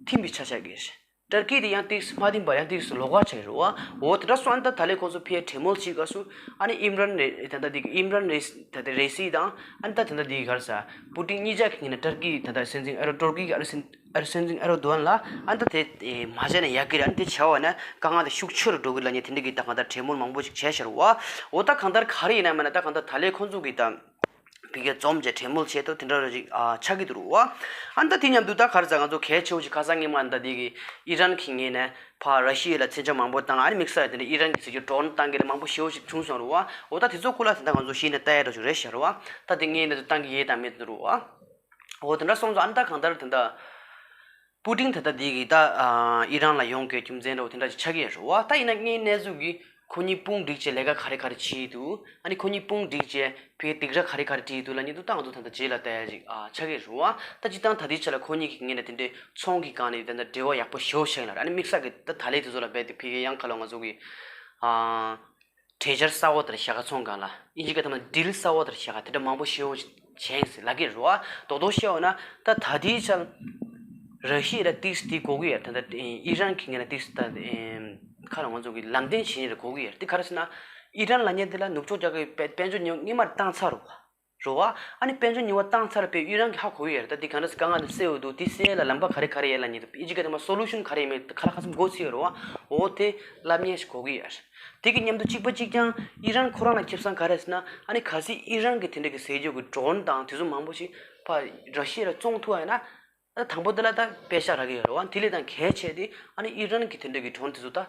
མཐུན་པའི་ཆ་ཆགས་ཀྱི་རེད། ཏར་ཀི་དེ་ཡང་ཏོག་ཙམ་མ་མཐུན་པ། ཡང་ཏོག་ཙམ་ལོགས་ཀ་ཆགས་རེད་པ། འོ་དེ་འདྲ་སོང་ཨ་ནི་ད་ད་ལན་ཁོང་ཚོ་ཕར་གྲོས་མོལ་བྱེད་སྐབས་སུ་ཨ་ནི་ཨིམ་རན་རེ་ད་ལྟ་དེ་གི་ཨིམ་རན་རེ་ད་ལྟ་རེ་སི་དང་ཨ་ནི་ད་ད་ལྟ་དེ་གི་ག་རེ་ཟེར། པུ་ཏིན་གཉིས་ཆ་གི་ངོས་ནས་ཏར་ཀི་ད་ལྟ་སྲིད་འཛིན་ཨེར་རོ་ཏུར་ཀི་གི་ཨ་རི་སྲིད་ཨ་རི་སྲིད་འཛིན་ཨེར་རོ་དོན་ལ་ཨ་ནི་ད་དེ་མ་བྱས་ན་ཡག་གི་རེད། ཨ་ནི་དེ་བྱས་པ་ན་དཀའ་ངལ་དེ་ཤུགས་ཆེ་རུ་འགྲོ་གི་ལབ་མཁན་དེ་འདྲ་གི་ད་གང་ལྟར་གྲོས་མོལ་མང་པོ་ཞིག་བྱས་ཤག་རེད་པ། འོ་ད་གང་ལྟར་ག་རེ་ཡིན་ན་མིན་ན་ད་གང་ལྟར་ད་ལན་ཁོང་ཚོ་གི་ད། ཕ་གིར་འཛོམས་བྱས་གྲོས་མོལ་བྱས་ཐོག་དེ་འདྲ་ར་ཅིག་ཨ་ཆགས་ཀྱི་འདུག་རེད་པ། ཨ་ནི་ད་དེ་མཉམ་དུ་ད་ག་རེ་ཟེར། ང་ཚོ་གལ་ཆེ་བོ་ཞིག་ཁ་སང་སྔོན་མ་ད་དེ་གི་ཨི་རན་གྱི་ངོས་ནས་ཕར་ར་ཤི་ཡ་ལ་མཚོན་ཆ་མང་པོ་བཏང་། ཨ་ནི་དམིགས་བསལ་དེ་འདྲ་ཨི་རན་གྱི་ཟེར་རྒྱུ་ཌོ་རོན་བཏང་གི་ལ་མང་པོ་ཞེ་བོ་ཞིག་བྱུང་སོང་རེད་པ། འོ་ད་དེ་ཚོ་སྐོར་ལ་དེ་འདྲ་ང་ཚོ་གཞི་ནས་ལྟ་ཡ་འདྲ་ཅིག་རེད་ཤག་རེད་པ། ད་དེ་ངས་ནས་བཏང་གི་ཡོད་དང་མེད་འདུག་རེད་པ། འོ་དེ་འདྲ་སོང་ཙང་ཨ་ནི་ད་གང་ལྟར་དེ་འདྲ། པུ་ཏིན་ད་ལྟ་འདི་གི་ད་ཨ་ཨི་རན་ལ་ཡོང་དགོས་རྒྱུ་མཚན་འདྲ་བོ་དེ་འདྲ་ཅིག་ཆགས་ཀྱི་ཡོད་རེད་པ། ད་ཡིན་ན་ངའི་གནས་ཚུལ་གྱིས་ཁོ་གཉིས་དཔུང་བསྒྲིགས་བྱས་ལས་ཀ་ག་རེ་ག་རེ་བྱས་འདུག་ཨ་ནི་ཁོ་གཉིས་དཔུང་བསྒྲིགས་བྱས་ཕ་གིར་སྡིགས་ར་ག་རེ་ག་རེ་བྱས་འདུག་ལབ་མཁན་དེ་ད་ང་ཚོ་ད་ལྟ་རྗེས་ལ་ལྟ་ཡ་ཅིག་ཨ་ཆགས་ཀྱི་ཡོད་རེད་པ། ད་སྤྱིར་བཏང་ད་ལྟའི་ཆ་ལ་ཁོ་གཉིས་ཀྱི་ངོས་ནས་དེ་འདྲའི་ཚོང་གི་སྒང་ནས་ད་ལྟ་འབྲེལ་བ་ཡག་པོ་ཞེ་པོ་ཆགས་ཡོད་ལ། ཨ་ནི་དམིགས་བསལ་གྱི་ད་ད་ལན་དེ་ཚོ་ལ་རྦད་དེ་ཕ་གིར་ཡང་ཁ་ལོ་ང་ཚོ་གི་ཨ། གྲོས་འཆར་གསར་པ་དང་བཞག་ག་ཚོང་སྒང་ལ་ཨིན་ཇི་སྐད་ཐོག་ནས་ཌིལ་གསར་པ་དང་བཞག་ག་དེ་འདྲ་མང་པོ་ཞེ་པོ་བྱས་ཟེར་ལབ་ཀྱི་རེད་པ། རྡོག་རྡོག་བཤད་པ་ན་ད་ད་ལྟའི་ཆར་ར་ཤི་ཡ་ལ་ཏོག་ཙམ་དེ་དགོས་ཀྱི་ཡོད་རེད། ད་ལྟ་ཨི་རན་གྱི་ངོས་ནས་ཏོག་ཙམ་ད་ཁ་ལ་ང་ཚོ་གི་ལམ་སྟོན་བྱེད་ཡ་དེ་དགོས་ཀྱི་ཡོད་རེད། དེ་ག་རེ་ཟེར་ན་ཨི་རན་ལབ་མཁན་དེ་ལ་ནུབ་ཕྱོགས་རྒྱལ་ཁབ་ཀྱིས་དཔལ་འབྱོར་ཉོ་སྔོན་མར་བཏང་ཚར་རེད་པ། རེད་པ། ཨ་ནི་དཔལ་འབྱོར་ཉེས་པ་བཏང་ཚར་བའི་ཨི་རན་གྱིས་ཧ་གོ་གི་ཡོད་རེད། ད་འདི་ག་འདྲ་སེ་དཀའ་ངལ་འདི་སེལ་འོས་འདུག་འདི་སེལ་ལ་ལམ་པ་ག་རེ་ག་རེ་ཡོད་ལབ་མཁན་དང་ཨིན་ཇི་སྐད་ཐོག་མ་སོ་ལུ་ཤན་ག་རེ་ཡོད་མེད་ཁ་ལ་ཁ་ཙམ་གོ་ཚོད་ཡོད་རེད་པ། འོ་དེ་ལབ་མཁན་ཞིག་གོ་གི་ཡོད་རེད། དེ་གི་མཉམ་དུ་གཅིག་པ་གཅིག་རྐྱང་ཨི་རན་ཁོ་རང་ལ་ཁེ་བཟང་ག་རེ་ཟེར་ན། ཨ་ནི་གལ་སྲིད་ཨི་རན་གྱི་དེ་འདྲ་གི་ཟས་སྤྱོད་ཀྱི་ཌོ་རོན་དང་དེ་ཚོ་མང་པོ་ཞིག་ཕར་ར་ཤི་ཡ་ལ་བཙོང་ཐུབ་པ་ཡིན་ན། ཨ་དང་པོ་དེ་ལ་ད་པེ་ཤག་རག་གི་ཡོད་རེད་པ། དེ་ལས་ད་གལ་ཆེ་དེ་ཨ་ནི་ཨི་རན་གྱི་དེ་འདྲ་གི་ཌོ་རོན་དེ་ཚོ་ད།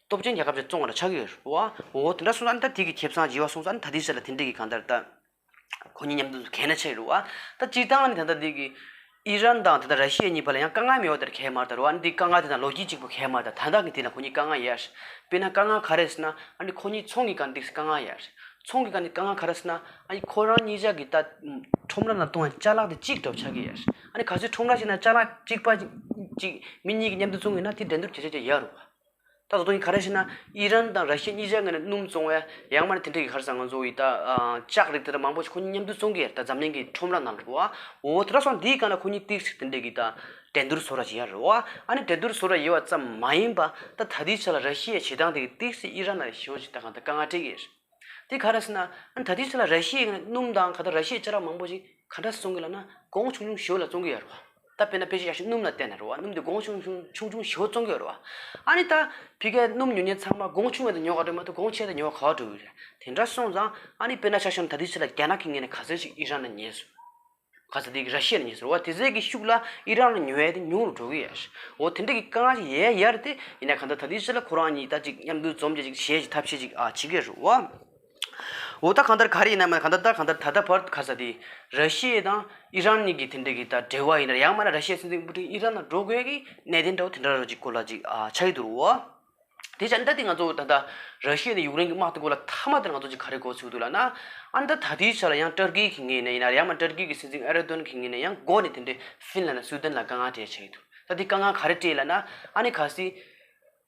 སྟོབས་ཆེན་རྒྱལ་ཁབ་ཅིག་བཙོང་བ་ལ་ཆགས་ཀྱི་ཡོད་རེད་པ། འོ་དེ་འདྲ་སོང་ཙང་ད་དེ་གི་ཁེ་བཟང་བྱེད་པ་སོང་ཙང་ད་དེའི་ཆ་ལ་དེ་འདྲ་གི་གང་ལྟར་ད་ཁོ་གཉིས་མཉམ་དུ་གལ་ན་ཆེ་རེད་པ། ད་སྤྱིར་བཏང་ནི་ད་ལྟ་འདི་གི་ཨི་རན་དང་ད་ལྟ་ར་ཤི་ཡ་གཉིས་བར་ལ་ཡང་དཀའ་ངལ་མེད་པ་དེར་གལ་མ་རེད་ད་རེད་པ། འདི་དཀའ་ངལ་དེ་དང་ལོ་རྒྱུས་གཅིག་པུ་གལ་མ་རེད། ད་ད་ལྟ་གི་དེ་ན་ཁོ་གཉིས་དཀའ་ངལ་ཡོད་རེད། དཔེར་ན་དཀའ་ངལ་ག་རེ་ཟེར་ན། ཨ་ནི་ཁོ་གཉིས་ཚོང་གི་སྒང་དེ་དཀའ་ངལ་ཡོད་རེད། ཚོང་གི་སྒང་དེ་དཀའ་ངལ་ག་རེ་ཟེར་ན། ཨ་ནི་ཁོ་རང་གཉིས་ཆ་གི་ད་ཁྲོམ་ར་ནང་གཏོང་བའི་ཅ་ལག་དེ་གཅིག་འདྲ་པོ་ཆགས་ཀྱི་ཡོད་རེད། ཨ་ནི་གལ་སྲིད་ཁྲོམ་ར་ཞིག་ན་ཅ་ལག་གཅིག་པ་གཅིག་མི་གཉིས་ཀྱིས་མཉམ་དུ་བཙོང་གི་ཡོད་ན་དེ་འགྲན་བསྡུར་བྱེད་ཆོག་ཆོག་ཡོད་རེད་པ། ད་ད་དུང་ག་རེ་ཟེར་ན། ཨི་རན་དང་ར་ཤི་ཡ་གཉིས་ཆ་ངོས་ནས་སྣུམ་བཙོང་བའི་ཡང་མིན་ན་དེ་འདྲ་གི་ག་རེ་ཟེར། ང་ཚོ་ཡི་ད་ཨ་ལྕགས་རིགས་དེ་འདྲ་མང་པོ་ཞིག་ཁོ་གཉིས་མཉམ་དུ་བཙོང་གི་ཡོད་རེད། ད་འཛམ་གླིང་གི་ཁྲོམ་ར་ནང་ལ་རེད་པ། འོ་དེ་འདྲ་སོང་དེའི་སྒང་ལ་ཁོ་གཉིས་ཏོག་ཙམ་དེ་འདྲ་གི་ད་འགྲན་བསྡུར་བཟོ་འདྲ་ཅིག་ཡོད་རེད་པ། ཨ་ནི་འགྲན་བསྡུར་བཟོ་འདྲ་ཡོད་པ་ཙམ་མ་ཡིན་པ་ད་ད་ལྟའི་ཆ་ལ་ར་ཤི་ཡའི་བྱེད་སྟངས་དེ་གིས་ཏོག་ཙམ་ཨི་རན་ལ་ཞེ་པོ་ཅིག་ད་གང་ལྟར་དཀའ་ངལ་འཕྲད་ཀྱི་ཡོད་རེད། དེ་ག་རེ་ཟེར་ན། ཨ་ནི་ད་ལྟའི་ཆ་ལ་ར་ཤི་ཡའི་སྣུམ་དང་ག་ད་ར་ཤི་ཡའི་ཅ་ལག་མང་པོ་ཞིག་ག་འདྲ་བཙོང་གི་ལབ་ན་གོང་ཆུང་ཆུང་ཞེ་པོ་ལ་བཙོང་གི་ཡོད་རེད་པ། ད་དཔེར་ན་ཕལ་ཆེར་ཡག་ཤོས་སྣུམ་ལ་བལྟས་ན་རེད་པ། སྣུམ་དེ་གོང་ཆུང་ཆུང་ཆུང་ཆུང་ཞེ་པོ་བཙོང་གི་ཡོད་རེད་པ། ཨ་ནི་ད་ཕ་གིའི་སྣུམ་ཉོ་མཁན་ཚང་མ་གོང་ཆུང་བ་དེ་ཉོ་ག་འགྲོ་མ་གཏོགས་གོང་ཆེ་བ་དེ་ཉོ་ག་འགྲོ་གི་རེད། དེ་འདྲ་སོང་ཙང་ཨ་ནི་དཔེར་ན་ཆ་བཞག་ན་ད་ལྟའི་ཆ་ལ་རྒྱ་ནག་གི་ངོས་ནས་ག་ཚོད་ཅིག་ཨི་རན་ལ་ཉེས་སོང་། ག་ས་དེ་ར་ཤི་ཡ་ལ་ཉེ་ཟེར་བ་དེ་ཚོའི་གི་ཤུགས་ལ་ཨི་རན་ལ་ཉེ་བའི་དེ་ཉུང་རུ་འགྲོ་གི་ཡོད་རེད། འོ་དེ་འདྲ་གི་དཀའ་ངལ་ཞིག་ཡོད་ཡོད་རེད་དེ། ཡིན་ན་གང་ལྟར་ད་ལྟའི་ཆ་ལ་ཁོ་རང་གཉིས་ད་ཅིག་མཉམ་དུ་འཛོམས་བྱས་ཅིག་བྱེད་ཅིག་ཐབས་ཤེས་ཅིག་ཨ་བྱེད་ཀྱི་ཡོད་རེད་བ། འོ་ད་གང་ལྟར་ག་རེ་ཡིན་ན་མ་གང་ལྟར་ད་གང་ལྟར་ད་ལྟ་བར་དུ་ག་ས་དེ་ར་ཤི་ཡ་དང་ཨི་རན་གཉིས་ཀྱི་དེ་འདྲ་གི་ད་འབྲེལ་བ་ཡིན་ན་ཡང་མིན་ན་ར་ཤི་ཡའི་སྲིད་འཛིན་པུ་ཏིན་ཨི་རན་ལ་འགྲོ་དགོས་ཀྱི་གནད་དོན་འདྲ་བོ་དེ་འདྲ་རོ་ཅིག་སྐོར་ལ་ཅིག་ཨ་ཆགས་ཀྱི་འདུག་རེད་བ། དེ་ཅང་ད་དེ་ང་ཚོ་ད་ལྟ་ར་ཤི་ཡ་དང་ཡུཀ་རེན་གྱི་དམག་དེ་སྐོར་ལ་མཐའ་མ་དེར་ང་ཚོ་ཅིག་ག་རེ་གོ་ཚུལ་འདུག་ལབ་ན། ཨ་ནི་ད་ད་ལྟའི་ཆ་ལ་ཡང་ཏུར་ཀི་གི་ངོས་ནས་ཡིན་ན་ཡང་མ་ཏུར་ཀི་གི་སྲིད་འཛིན་ཨེར་ཏོ་གྷན་གྱི་ངོས་ནས་ཡང་འགོ་ནས་དེ་འདྲའི་ཧྥིན་ལན་དང་སུའུ་དན་ལ་དཀའ་ངལ་སྤྲད་བྱས་ཡོད་འདུག་ད་དེ་དཀའ་ངལ་ག་རེ་སྤྲད་ལབ་ན། ཨ་ནི་གལ་སྲིད་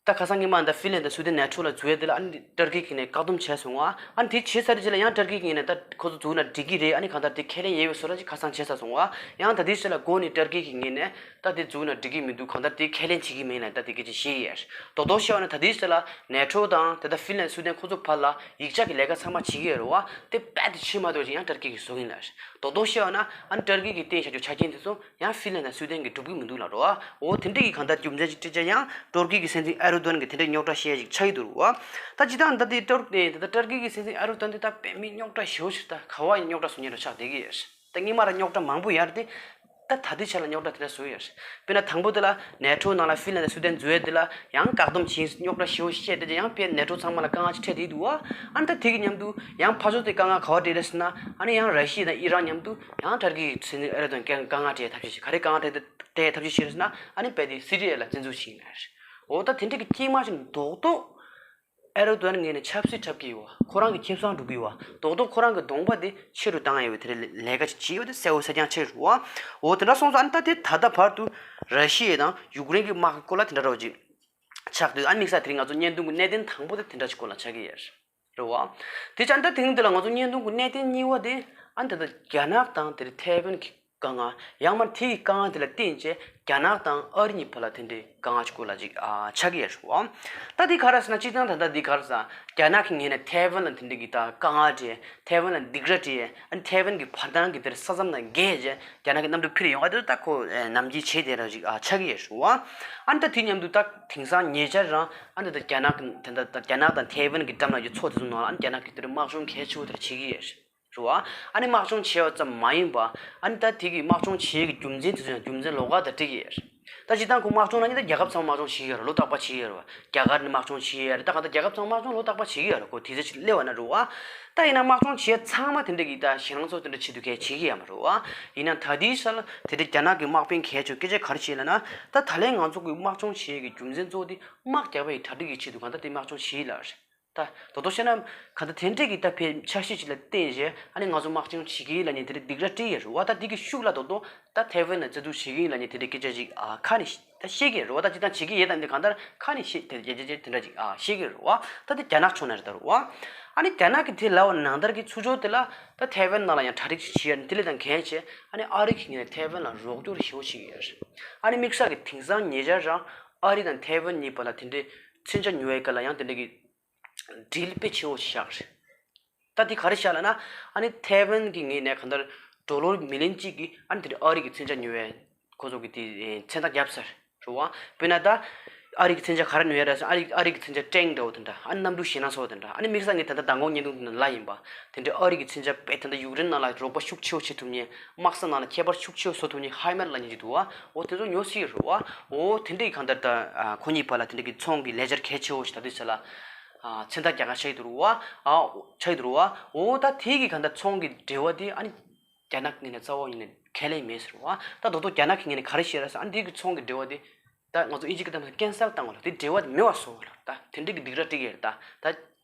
ད་ཁ་སང་ཉི་མ་འདི་ཧྥིན་ལན་དང་སུའུ་དན་ནེ་ཊོ་ལ་འཛུལ་ཡས་དེ་ལ་ཨ་ནི་ཏུར་ཀི་གི་ནས་བཀག་སྡོམ་བྱས་སོང་བ། ཨ་ནི་དེ་བྱས་ཚར་རྗེས་ལ་ཡང་ཏུར་ཀི་གི་ངོས་ནས་ད་ཁོ་ཚོ་འཛུལ་ན་འགྲིག་གི་རེད། ཨ་ནི་གང་ལྟར་དེ་ཁས་ལེན་ཡས་ཡོད་བཟོ་འདྲ་ཅིག་ཁ་སང་བྱས་ཚར་སོང་བ། ཡང་ད་ལྟའི་ཆ་ལ་འགོ་ནས་ཏུར་ཀི་གི་ངོས་ནས་ད་དེ་འཛུལ་ན་འགྲིག་གི་མི་འདུག་གང་ལྟར་དེ་ཁས་ལེན་བྱེད་ཀྱི་མིན་ལབ་ད་དེ་སྐད་ཆ་བཤད་ཀྱི་ཡོད་རེད། རྡོག་རྡོག་བཤད་པ་ན་ད་ལྟའི་ཆ་ལ་ནེ་ཊོ་དང་དེ་ད་ཧྥིན་ལན་སུའུ་དན་ཁོ་ཚོ་བར་ལ་ཡིག་ཆ་གི་ལས་ཀ་ཚང་མ་བྱེད་ཀྱི་ཡོད་རེད་བ། དེ་རྦད་དེ་བྱེད་མ་ཐུབ་ཅིག་ཡང་ཏུར་ཀི་གིས་བཟོ་གི་ཡིན་ལབ་རེད། རྡོག་རྡོག་བཤད་པ་ན་ཨ་ནི་ཏུར་ཀི་གིས་བཏིང་བཞག་རྒྱུ་ཆ་རྐྱེན་དེ་ཚོ་ཡང་ཧྥིན་ལན་དང་སུའུ་དན་གྱིས་སྒྲུབ་ཀྱི་མི་འདུག་ལབ་རེད་བ། འོ་དེ་འདྲ་གི་གང་ལྟར་རྒྱུ་མཚན་ཅིག་སྤྲད་བྱས་ཡང་ཏུར་ཀི་གི་སྲིད་འཛིན་ཨེར་ཏོ་གྷན་གྱིས་དེ་འདྲའི་རྙོག་དྲ་བཤད་ཡས་ཅིག་ཆགས་ཀྱི་འདུག་རེད་བ། ད་སྤྱིར་བཏང་ད་ལྟའི་ཏུར་ཀི་ད་ལྟ་ཏུར་ཀི་གི་སྲིད་འཛིན་ཨེར་ཏོ་གྷན་དེ་ད་དཔེ་མི་རྙོག་དྲ་ཞེ་པོ་ཞིག་ད་ག་བ་ཡིན་རྙོག་དྲ་བཟོ་མཁན་འདྲ་ཆགས་བསྡད་ཀྱི་ཡོད་རེད། ད་སྔོན་མ་ར་རྙོག་དྲ་མང་པོ་ཡོད་རེད་དེ། ད་ད་ལྟའི་ཆ་ལ་རྙོག་དྲ་དེ་འདྲ་བཟོས་ཡོད་རེད། དཔེར་ན་དང་པོ་དེ་ལ་ནེ་ཊོ་ནང་ལ་ཧྥིན་ལན་དང་སུའུ་དན་འཛུལ་ཡས་དེ་ལ་ཡང་བཀག་སྡོམ་བྱས་རྙོག་དྲ་ཞེ་པོ་བཤད་དེ་ཡང་དཔེ་ནེ་ཊོ་ཚང་མ་ལ་དཀའ་ངལ་ཅིག་འཕྲད་བསྡད་འདུག་བ། ཨ་ནི་ད་དེ་གི་མཉམ་དུ་ཡང་ཕར་ཕྱོགས་དེ་དཀའ་ངལ་ག་བ་འཕྲད་རེད་ཟེར་ན། ཨ་ནི་ཡང་ར་ཤི་ཡ་དང་ཨི་རན་མཉམ་དུ་ཡང་ཏུར་ཀི་གི་སྲིད་འཛིན་ཨེར་ཏོ་གྷན་དཀའ་ངལ་འཕྲད་ཐབས་ཤེས་བྱེད། ག་རེ་དཀའ་ངལ་འཕྲད་འཕྲད་ཐབས་ཤེས་བྱེད་རེད་ཟེར་ན། ཨ་ནི་དཔེ་དེ་སི་རི་ཡ་ལ་བཙན་འཛུལ་བྱེད་ཀྱི་ཡིན་ལབ་རེད། འོ་ད་དེ་འདྲ་གི་དཀྱིལ་མ་ཞིག་རྡོག་རྡོག་ཨེར་ཏོ་གྷན་ངོས་ནས་ཆབ་སྲིད་འཁྲབ་ཀྱི་ཡོད་བ། ཁོ་རང་གི་ཁེ་བཟང་སྒྲུབ་ཀྱི་ཡོད་བ། རྡོག་རྡོག་ཁོ་རང་གི་གདོང་པ་དེ་ཆེ་རུ་བཏང་ཡོད་པའི་དེ་འདྲའི་ལས་ཀ་ཅིག་བྱེད་ཡོད་དེ་གསལ་པོ་གསལ་རྐྱང་ཆགས་ཀྱི་རེད་བ། འོ་དེ་འདྲ་སོང་ཙང་ཨ་ནི་ད་དེ་ད་ལྟ་བར་དུ་ར་ཤི་ཡ་དང་ཡུཀ་རེན་གྱི་དམག་གི་སྐོར་ལ་དེ་འདྲ་འདྲ་བོ་ཅིག་ཆགས་དུས། ཨ་ནི་དམིགས་བསལ་དེ་རིང་ང་ཚོ་བརྙན་ཐུང་གི་གནད་དོན་དང་པོ་དེ་དེ་འདྲ་ཅིག་སྐོར་ལ་ཆགས་ཀྱི་ཡོད་རེད་བ། དེ་ཅང་ད་དེ་རིང་འདི་ལ་ང་ཚོ་བརྙན་ཐུང་གི་གནད་དོན་གཉིས་པ་དེ་ཨ་ནི་ད་ལྟ་རྒྱ་ནག་དང་དེ་རིང་ཐའེ་ཝན་གྱི་དཀའ་ངལ། ཡང་མིན་དེའི་དཀའ་ངལ་དེ་ལ་བརྟེན་བྱས་རྒྱ་ནག་དང་ཨ་རི་གཉིས་བར་ལ་དེ་འདྲའི་དཀའ་ངལ་ཅིག་སྐོར་ལ་ཅིག་ཨ་ཆགས་ཀྱི་ཡོད་རེད་བ། ད་འདི་ག་རེ་ཟེར་ན། སྤྱིར་བཏང་ད་ལྟ་འདི་ག་རེ་ཟེར། རྒྱ་ནག་གི་ངོས་ནས་ཐའེ་ཝན་ལ་དེ་འདྲའི་གི་ད་དཀའ་ངལ་སྤྲད། ཐའེ་ཝན་ལ་སྡིགས་ར་སྤྲད། ཨ་ནི་ཐའེ་ཝན་གྱི་བར་ཐང་གི་དེར་ས་མཚམས་དང་བརྒལ་བྱས་རྒྱ་ནག་གི་གནམ་གྲུ་འཕུར་ཡོང་། ཨ་དེ་ད་ཁོ་ནམ་རྒྱུན་བྱེད་བསྡད་ར་ཅིག་ཨ་ཆགས་ཀྱི་ཡོད་རེད་བ། ཨ་ནི་ད་དེའི་མཉམ་དུ་ད་དེང་སང་ཉེ་ཆར་རང་ཨ་ནི་ད་རྒྱ་ནག་གི་ད་ད་ད་རྒྱ་ནག་དང་ཐའེ་ཝན་གྱི་འགྲམ་ལ་ཡོད་མཚོ་དེ་ཚོ་ནང་ལ་ཨ་ནི་རྒྱ་ནག་གིས་དེར་དམག་སྦྱོང་གལ་ཆེ་བོ་དེར་བྱེད་ཀྱི་ཡོད་རེད། རེད་བ། ཨ་ནི་དམག་སྦྱོང་བྱས་པ་ཙམ་མ་ཡིན་པ། ཨ་ནི་ད་དེ་གི་དམག་སྦྱོང་བྱེད་ཀྱི་རྒྱུ་མཚན་དེ་ཚོ་ཡང་རྒྱུ་མཚན་ལོགས་ཀ་དང་འགྲིག་གི་ཡོད་རེད། ད་སྤྱིར་བཏང་ཁོ་དམག་སྦྱོང་ལབ་ནི་ད་རྒྱལ་ཁབ་ཚང་མ་དམག་སྦྱོང་བྱེད་ཀྱི་ཡོད་རེད། ལོ་རྟག་པར་བྱེད་ཀྱི་ཡོད་རེད་བ། རྒྱ་གར་ནས་དམག་སྦྱོང་བྱེད་ཀྱི་ཡོད་རེད། ད་གང་ལྟར་རྒྱལ་ཁབ་ཚང་མ་དམག་སྦྱོང་ལོ་རྟག་པར་བྱེད་ཀྱི་ཡོད་རེད། ཁོ་དུས་ཚོད་ཅིག་སླེབས་པ་ན་རེད་བ། ད་ཡིན་ན་དམག་སྦྱོང་བྱེད་ཡ་ཚང་མ་དེ་འདྲ་གི་ད་ཞེ་སྡང་ཚོ་དེ་འདྲ་བྱེད་དུས་གལ་བྱེད་ཀྱི་ཡོད་མ་རེད་བ། ཡིན་ན་ད་ལྟའི་ཆར་ལ་དེ་འདྲ་རྒྱ་ནག་གི་དམག་དཔོན་གལ་ཆེ་བོ་སྐད་ཆ་ག་རེ་བཤད་ལབ་ན། ད་ད་ལན་ང་ཚོ་གི་དམག་སྦྱོང་བྱེད་ཡ་གི་རྒྱུ་མཚན་གཙོ་བོ་དེ་དམག་རྒྱག་པའི་གྲ་སྒྲིག་གི་ཆེད་དུ་གང་ལྟར་དེ་དམག་སྦྱོང་བྱེད་ཡི་ལབ་རེད། ད་རྡོག་རྡོག་བཤད་ན། གང་ལྟར་དེ་འདྲས་ཀྱི་ད་ཕའི་འཆར་གཞི་ཅིག་ལ་བརྟེན་བྱས་ཨ་ནི་ང་ཚོ་དམག་སྦྱོང་བྱེད་ཀྱི་ཡིན་ལབ་ནས་དེ་འདྲས་སྡིགས་ར་སྤྲད་ཡོད་རེད་བ། ད་དེ་གི་ཤུགས་ལ་རྡོག་རྡོག་ད་ཐའེ་ཝན་ལ་རྩ་འཛུགས་བྱེད་ཀྱི་ཡིན་ལབ་ནས་དེ་འདྲས་སྐད་ཆ་ཅིག་ཨ་ཁ་ནས་ད་བཤད་ཀྱི་ཡོད་རེད་བ། ད་སྤྱིར་བཏང་བྱེད་ཀྱི་ཡོད་དམ་དེ་གང་ལྟར་ཁ་ནས་བཤད་དེ་རྒྱ་ཆེ་ཆེ་དེ་འདྲ་ཅིག་ཨ་བཤད་ཀྱི་ཡོད་རེད་བ། ད་དེ་རྒྱ་ནག་ཕྱོགས་ནས་རེད་ད་རེད་བ། ཨ་ནི་རྒྱ་ནག་གི་དེ་ལབ་པ་ནང་ལྟར་གྱི་ཚུར་ཕྱོགས་དེ་ལ་ད་ཐའེ་ཝན་ནང་ལ་ཡང་གྲ་སྒྲིག་ཅིག་བྱེད་ཡ་ནི་དེ་ལས་ད་གལ་ཆེ། ཨ་ནི་ཨ་རི་གི་ངོས་ནས་ཐའེ་ཝན་ལ་རོགས་སྐྱོར་ཞེ་པོ་བྱེད་ཀྱི་ཡོད་རེད། ཨ་ནི་དམིགས་བསལ་གྱི་དེང་སང་ཉེ་ཆར་རང་ཨ་རི་དང་ཐའེ་ཝན་གཉིས་བར་ལ་དེ་འདྲའི་མཚོན་ཆ་ཉོ་བའི་སྐབས་ལ་ཡང་དེ་འདྲ་གི་ཌིལ་དཔེ་ཆེ་བོ་ཞིག་བཞག་རེད། ད་འདི་ག་རེ་བཞག་ལབ་ན། ཨ་ནི་ཐའེ་ཝན་གྱི་ངོས་ནས་གང་ལྟར་ཌོ་ལར་མི་ལི་ཡོན་གཅིག་གི་ཨ་ནི་དེ་འདྲ་ཨ་རི་གི་མཚོན་ཆ་ཉོ་བའི་ཁོ་ཚོ་གི་དེ་མཚན་རྟགས་བརྒྱབ་ཚར་རེད་བ། དཔེར་ན་ད་ཨ་རི་གི་མཚོན་ཆ་ག་རེ་ཉོ་ཡ་རེད་ཟེར། ཨ་རི་ཨ་རི་གི་མཚོན་ཆ་ཊེང་འདྲ་བོ་དེ་འདྲ། ཨ་ནི་གནམ་གྲུ་ཞེད་སྣང་ཚ་བོ་དེ་འདྲ། ཨ་ནི་དམིགས་བསལ་ངས་ད་ལྟ་མདང་དགོང་བརྙན་ཐུང་དེ་ནང་ལབ་ཡིན་པ། དེ་འདྲའི་ཨ་རི་གི་མཚོན་ཆ་དཔེ་ད་ལྟ་ཡུཀ་རེན་ནང་ལ་རོགས་པ་ཤུགས་ཆེ་བོ་བྱེད་ཐུབ་མཁན། དམག་ས་ནང་ལ་ཁྱད་པར་ཤུགས་ཆེ་བོ་བཟོ་ཐུབ་མཁན་ཧའི་མར་ལབ་མཁན་ཅིག་འདུག་བ། འོ་དེ་ཚོ་ཉོ་སྲིད་ཀྱི་རེད་བ། འོ་དེ་འདྲའི་གང་ལྟར་ད་ཨ་ཁོ་གཉིས་བར་ལ་དེ་འདྲ་གི་ཚོང་གི་ལས་འཆར་གལ་ཆེ་བོ་ཞིག་ད་དུས་ཚོད་ལ་ཨ་མཚན་རྟགས་རྒྱག་ག་ཆགས་ཀྱི་འདུག་རེད་བ། ཨ་ཆགས་ཀྱི་འདུག་རེད་བ། འོ་ད་དེ་གི་གང་ལྟར་ཚོང་གི་འབྲེལ་བ་དེ་ཨ་ནི་རྒྱ་ནག་ངོས་ནས་རྩ་བ་ཉིད་ནས་ཁས་ལེན་མེད་ཟེར་བ། ད་རྡོག་རྡོག་རྒྱ་ནག་གི་ངོས་ནས་ག་རེ་བཤད་རེད་ཟེར། ཨ་ནི་དེ་གི་ཚོང་གི་འབྲེལ་བ་དེ་ད་ང་ཚོ་ཨིན་ཇི་སྐད་ཐོག་ནས་ཀེན་སལ་བཏང་བ་ལ། དེ་འབྲེལ་བ་དེ་མེད་པ་བཟོ་བ་ལ། ད་དེ་འདྲ་གི་སྡིགས་ར་སྤྲད་ཀྱི་རེད། ད་ད་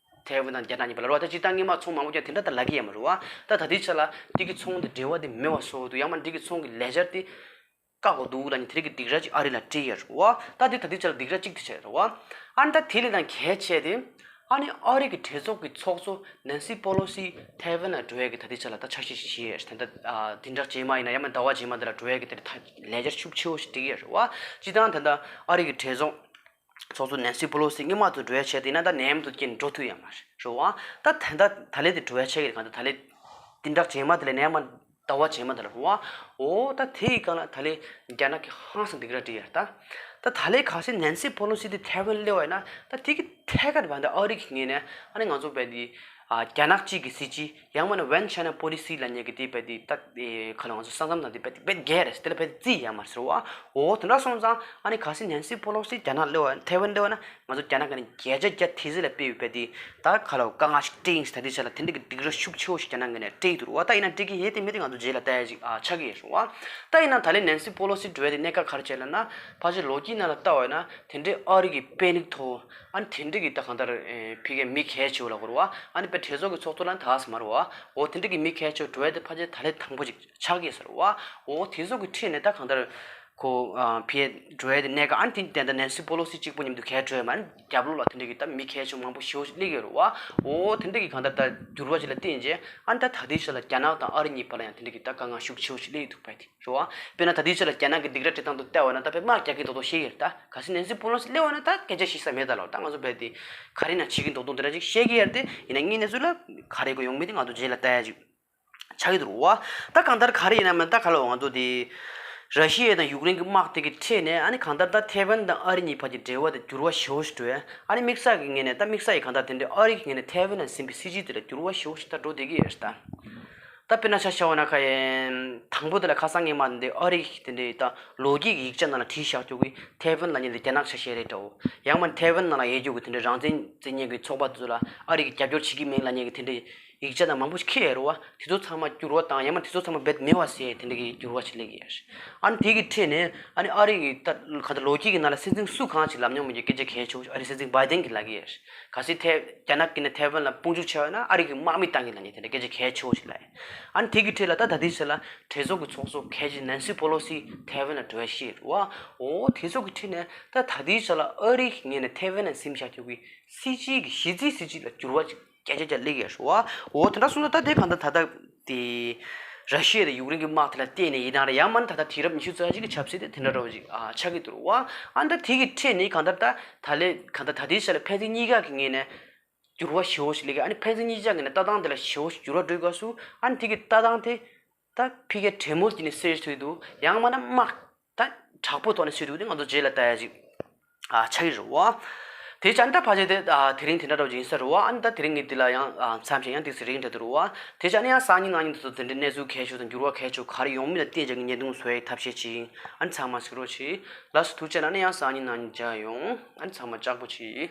ཐའེ་ཝན་དང་རྒྱ་ནག་གཉིས་བར་ལ་རེད་བ། ད་སྤྱིར་བཏང་སྔོན་མ་ཚོང་མང་པོ་རྒྱག་དེ་འདྲ་ད་ལབ་ཀྱི་ཡོད་མ་རེད་བ། ད་ད་ལྟའི་ཆ་ལ་དེ་གི་ཚོང་དེ་འབྲེལ་བ་དེ་མེད་པ་བཟོ་བ་འདུག་ཡང་མིན་དེ་གི་ཚོང་གི་ལས་འཆར་དེ་བཀག་དགོས་འདུག་ལབ་ནས་དེ་རིགས་ཀྱི་སྡིགས་ར་ཅིག་ཨ་རི་ལ་སྤྲད་ཡོད་རེད་བ། ད་དེ་ད་ལྟའི་ཆ་ལ་སྡིགས་ར་གཅིག་དེ་ཆགས་ཡོད་རེད་བ། ཨ་ནི་ད་དེ་ལས་ད་གལ་ཆེ་དེ། ཨ་ནི་ཨ་རི་གི་གྲོས་ཚོགས་ཀྱི་ཚོགས་གཙོ་ནན་སི་པོ་ལོ་སི་ཐའེ་ཝན་ལ་འགྲོ་ཡས་ཀྱི་ད་ལྟའི་ཆ་ལ་ད་འཆར་གཞི་ཞིག་བཞེས་ཡོད་རེད། ད་ལྟ་ཨ་བདུན་ཕྲག་རྗེས་མ་ཡིན་ན་ཡང་མིན་ཟླ་བ་རྗེས་མ་དེ་ལ་འགྲོ་ཡས་ཀྱི་དེ་ལ་ད་ལས་འཆར་ཤུགས་ཆེ་བོ་ཞིག་སྒྲིག་ཡོད་རེད་བ། སྤྱིར་བཏང་ད་ལྟ་ཨ་རི་གི་གྲོས་ཚོགས་ཚོགས་གཙོ་ནན་སི་པོ་ལོ་སི་སྔོན་མ་ཚོ་འགྲོ་ཡ་བྱས་དེ་ཡིན་ན་ད་ནད་ཡམས་དེ་རྐྱེན་འགྲོ་ཐུབ་ཡ་མ་རེད་བ། ད་ད་ད་ད་ལན་དེ་འགྲོ་ཡ་བྱས་ཀྱི་གང་ལྟར་ད་ལན་དེ་འདྲ་རྗེས་མ་དེ་ལ་ནད་ཡམས་ཟླ་བ་རྗེས་མ་དེ་ལ་རེད་བ། འོ་ད་དེ་ཡི་སྒང་ལ་ད་ལན་རྒྱ་ནག་གིས་ཧང་སང་སྡིགས་ར་སྤྲད་ཡ་ད། ད་ད་ལན་གལ་སྲིད་ནན་སི་པོ་ལོ་སི་དེ་ཐའེ་ཝན་སླེབས་པ་ཡིན་ན་ད་དེ་གི་ཐད་ཀར་བ་འདི་ཨ་རི་གི་ངོས་ནས་ཨ་ནི་ང་ཚོ་བས་དེ་ ཨ་རྒྱ་ནག་གཅིག་གི་སྲིད་ཇུས། ཡང་མིན་ན་One China Policy ལབ་མཁན་གྱི་དེ་རྦད་དེ་ད་ཨེ་ག་ལབ་ང་ཚོ་ས་མཚམས་དང་དེ་རྦད་དེ་རྦད་རྒྱས་རེད། དེ་ལ་རྦད་དེ་རྩིས་ཡོད་མ་རེད་ཟེར་བ། འོ་དེ་འདྲ་སོང་ཙང་ཨ་ནི་གལ་སྲིད་ནན་སི་པེ་ལོ་སི་རྒྱ་ནག་སླེབས་པ། ཐའེ་ཝན་སླེབས་པ་ན་ང་ཚོ་རྒྱ་ནག་གི་ནས་བརྒྱ་ཆ་བརྒྱ་དེ་ཚོ་ལ་དཔེ་ཡོད་པ་དེ་ད་ག་ལབ་དཀའ་ངལ་ཞིག་འཕྲད་ཡིན་ཟེར། ད་དེ་ཆ་ལ་དེ་འདྲ་གི་སྒྲིག་ར་ཤུགས་ཆེ་བོ་ཞིག་རྒྱ་ནག་གི་ནས་སྤྲད་ཡོད་འདུག་བ། ད་ཡིན་ན་འགྲིག་གི་ཡོད་དེ་མེད་དེ་ང་ཚོ་རྗེས་ལ་ལྟ་ཡ་ཅིག་ཨ་ཆགས་ཀྱི་ཡོད་རེད་བ། ད་ཡིན་ན་ད་ལན་ནན་སི་པེ་ལོ་སི་འགྲོ་ཡ་དེ་གནད་འགག་ག་རེ་བྱས་ལབ་ན། ཕལ་ཆེར་ལོ་རྒྱུས་ནང་ལ་ལྟ་བ་ཡིན་ན་དེ་འདྲའི་ཨ་རི་གི་པེ་ནིག་ཐོག་ཨ་ནི་དེ་འདྲ་གི་ད་གང་ལྟར་ཨེ་ཕི་གའི་མི་གལ་ཆེ་བོ་ལབ་དགོས་རེད་བ། ཨ་ནི་དཔེ་གྲོས་ཚོགས་ཀྱི་ཚོགས་གཙོ་ལ་ད་ཟེར་མ་རེད་བ། འོ་དེ་འདྲ་གི་མི་གལ་ཆེ་བོ་འགྲོ་ཡ་དེ་ཕལ་ཆེར་ད་ལན་དང་པོ་ཅིག་ཆགས་ཀྱི་ཡོད་ཟེར་བ། འོ་དེ་ཚོ་གི་ཁྲིད་ནས་ད་གང་ལྟར་ཁོ་ཨ་ཕི་གའི་འགྲོ་ཡ་དེ་གནད་འགག་ཨ་ནི་དེ་ད་ནན་སི་པེ་ལོ་སི་གཅིག་པོ་མཉམ་དུ་གལ་འགྲོ་ཡ་མ་རེད། རྒྱབ་ལོགས་ལ་དེ་འདྲ་གི་ད་མི་གལ་ཆེ་བོ་མང་པོ་ཞེ་པོ་ཞིག་སླེབས་ཀྱི་ཡོད་རེད་བ། འོ་དེ་འདྲ་གི་གང་ལྟར་ད་འགྱུར་བ་ཞིག་ལ་བརྟེན་རྗེས་ཨ་ནི་ད་ད་ལྟའི་ཆ་ལ་རྒྱ་ནག་དང་ཨ་རི་གཉིས་བར་ལ་ཡང་དེ་འདྲ་གི་ད་དཀའ་ངལ་ཤུགས་ཆེ་བོ་ཞིག་སླེབས་ཀྱི་འདུག་བ་དེ། རེད་བ། དཔེར་ན་ད་ལྟའི་ཆ་ལ་རྒྱ་ནག་གི་སྡིགས་ར་སྤྲད་སྟངས་དེ་བལྟས་པ་ན་ད་དཔེ་དམག་རྒྱག་གི་མདོག་མདོག་བཤད་ཀྱི་རེད། ད་གལ་སྲིད་ནན་སི་པེ་ལོ་སི་སླེབས་པ་ན་ད་སྐད་ཆ་བཤད་ས་མེད་ད་ལབ། ད་ང་ཚོ་རྦད་དེ་ག་རེ་ཡིན་ན་བྱེད་ཀྱི་མདོག་མདོག་འདི་འདྲ་ཅིག་བཤད་ཀྱི་ཡོད་རེད་དེ། ཡིན་ན་དངོས་གནས་ཚུལ་ལ་ག་རེ་གི་ཡོང་མིན་དེ་ང་ཚོ་རྗེས་ལ་ལྟ་ཡ་ཅིག་ཆགས་ཀྱི་འདུག་རེད་བ། ད་གང་ལྟར་ག་རེ་ཡིན་ན་མིན་ད་ག་ལབ་ང་ཚོ་དེ་ར་ཤི་ཡ་དང་ཡུཀ་རེན་གྱི་དམག་དེ་གི་ཁྲིད་ནས་ཨ་ནི་གང་ལྟར་ད་ཐའེ་ཝན་དང་ཨ་རི་གཉིས་བར་གྱི་འབྲེལ་བ་དེ་འགྱུར་བ་ཞེ་པོ་ཞིག་འགྲོ་ཡ། ཨ་ནི་དམིགས་བསལ་གྱི་ངོས་ནས་ད་དམིགས་བསལ་གྱི་གང་ལྟར་དེ་འདྲའི་ཨ་རི་གི་ངོས་ནས་ཐའེ་ཝན་ལ་ཟིན་པའི་སྲིད་ཇུས་དེ་ལ་འགྱུར་བ་ཞེ་པོ་ཞིག་ད་འགྲོ་བསྡད་ཀྱི་ཡོད་རེད་ད། ད་དཔེར་ན་ཆ་བཞག་པ་ན་ཁ་ཡན་དང་པོ་དེ་ལ་ཁ་སང་ངས་མ་འདི་ཨ་རི་གི་དེ་འདྲའི་ད་ལོ་རྒྱུས་ཀྱི་ཡིག་ཆ་ནང་ལ་བྲིས་བཞག་རྒྱུ་གི་ཐའེ་ཝན་ལབ་མཁན་དེ་རྒྱ་ནག་ཆ་ཤས་རེད་འདྲ་བོ། ཡང་མིན་ཐའེ་ཝན་ནང་ལ་ཡོད་རྒྱུ་གི་དེ་འདྲའི་རང་བཙན་རྩོད་མཁན་གྱི་ཚོགས་པ་དེ་ཚོ་ལ་ཨ་རི་གི་རྒྱབ་སྐྱོར་བྱེད་ཀྱི་མིན་ལབ་མཁན་གྱི་དེ་འདྲའི་ཡིག་ཆ་དང་མང་པོ་ཞིག་འཁྱེར་ཡོད་རེད་བ། དེ་ཚོ་ཚང་མ་འགྱུར་བ་བཏང་། ཡང་མིན་དེ་ཚོ་ཚང་མ་རྦད་མེད་པ་བཟོས་དེ་འདྲ་གི་འགྱུར་བ་ཞིག་སླེབས་ཀྱི་ཡོད་རེད། ཨ་ནི་དེ་གི་ཁྲིད་ནས་ཨ་ནི་ཨ་རི་གི་ད་ག་ད་ལོ་རྒྱུས་ཀྱི་ནང་ལ་སྲིད་འཛིན་སུ་གང་ཞིག་ལབ་མྱོང་མེད་ཀྱི་སྐད་ཆ་གལ་ཆེ་བོ་ཞིག་ཨ་རི་སྲིད་འཛིན་བྷའི་ཏན་གྱིས་ལབ་ཀྱི་ཡོད་རེད། གལ་སྲིད་ཐའེ་རྒྱ་ནག་གིས་ནས་ཐའེ་ཝན་ལ་དཔུང་འཇུག་བྱས་པ་ན་ཨ་རི་གིས་དམག་མི་བཏང་གི་ལབ་མཁན་དེ་འདྲ་སྐད་ཆ་གལ་ཆེ་བོ་ཞིག་ལབ་ཡོད། ཨ་ནི་དེ་གི་ཁྲིད་ལ་ད་ད་ལྟའི་ཆ་ལ་གྲོས་ཚོགས་ཀྱི་ཚོགས་གཙོ་གལ་ཆེ་ནན་སི་པེ་ལོ་སི་ཐའེ་ཝན་ལ་འགྲོ་ཡ་ཤེས་རེད་བ། འོ་དེ་ཚོ་གི་ཁྲིད་ནས་ད་ད་ལྟའི་ཆ་ལ་ཨ་རི་གི་ངོས་ནས་ཐའེ་ཝན་ལ་ཟིན་བཞག་རྒྱུ་གི་སྲིད་ཇུས་ཀྱི་གཞི་རྩའི་སྲིད་ཇུས་ལ་འགྱུར་བ་ཅིག་སྐད་ཆ་ཀྱང་སླེབས་ཀྱི་ཡོད་རེད་བ། འོ་དེ་འདྲ་སོང་ཙང་ད་དེ་གང་ལྟར་ད་ལྟ་དེ་ར་ཤི་ཡ་དང་ཡུཀ་རེན་གྱི་དམག་དེ་ལ་བརྟེན་ནས་ཡིན་ན་རེད། ཡང་མིན་ད་ལྟ་དུས་རབས་ཉི་ཤུ་རྩ་གཅིག་གི་ཆབ་སྲིད་དེ་དེ་འདྲ་འདྲ་བོ་ཅིག་ཨ་ཆགས་ཀྱི་འདུག་རེད་བ། ཨ་ནི་ད་དེ་གི་ཁྲིད་ནས་གང་ལྟར་ད་ད་ལས་གང་ལྟར་ད་ལྟའི་ཆ་ལ་ཕན་ཚུན་གཉིས་ཀ་གི་ངོས་ནས་འགྱུར་བ་ཞེ་པོ་ཞིག་སླེབས་ཀྱི། ཨ་ནི་ཕན་ཚུན་གཉིས་ཆ་གི་ནས་ལྟ་སྟངས་དེ་ལ་ཞེ་པོ་ཞིག་འགྱུར་བ་འགྲོ་དགོས་སུ། ཨ་ནི་དེ་གི་ལྟ་སྟངས་དེ་ད་ཕི་གའི་གྲོས་མོལ་གྱི་ནས་སེལ་ཐུབ་འདུག་ཡང་མིན་ན་དམག་ད་དྲག་པོ་ཐོག་ནས་སེལ་ཐུབ་འདུག་ང་ཚོ་རྗེས་ལ་ལྟ་ཡ་ཅིག་ཨ་ཆགས་ཀྱི་རེད་བ། དེ་ཆ་ནི་ད་ཕལ་ཆེར་དེ་ཨ་དེ་རིང་དེ་འདྲ་འདྲ་བོ་ཅིག་ཡིན་ས་རེད་བ། ཨ་ནི་ད་དེ་རིང་ངས་འདི་ལ་ཡང་ཨ་མཚམས་བཞག་ཡང་ཏོག་ཙམ་རིང་དྲགས་འདུག་རེད་བ། དེ་ཆ་ནི་ཡང་སང་ཉིན་གནངས་ཉིན་དེ་ཚོ་དེ་འདྲའི་གནས་ཚུལ་གལ་ཆེ་དང་འགྱུར་བ་གལ་ཆེ་ག་རེ་ཡོང་མིན་ལ་བལྟས་བྱས་ཀྱི་བརྙན་ཐུང་བཟོ་ཡའི་ཐབས་ཤེས་བྱེད་ཡིན། ཨ་ནི་ཚང་མ་གཟིགས་རོགས་བྱེད། ལགས་སོ། ཐུགས་རྗེ་གནང་། ཨ་ནི་ཡང་སང་ཉིན་གནངས་ཉིན་མཇལ་ཡོང་། ཨ་ནི་ཚང་མ་ལྕགས་པོ་བྱེད།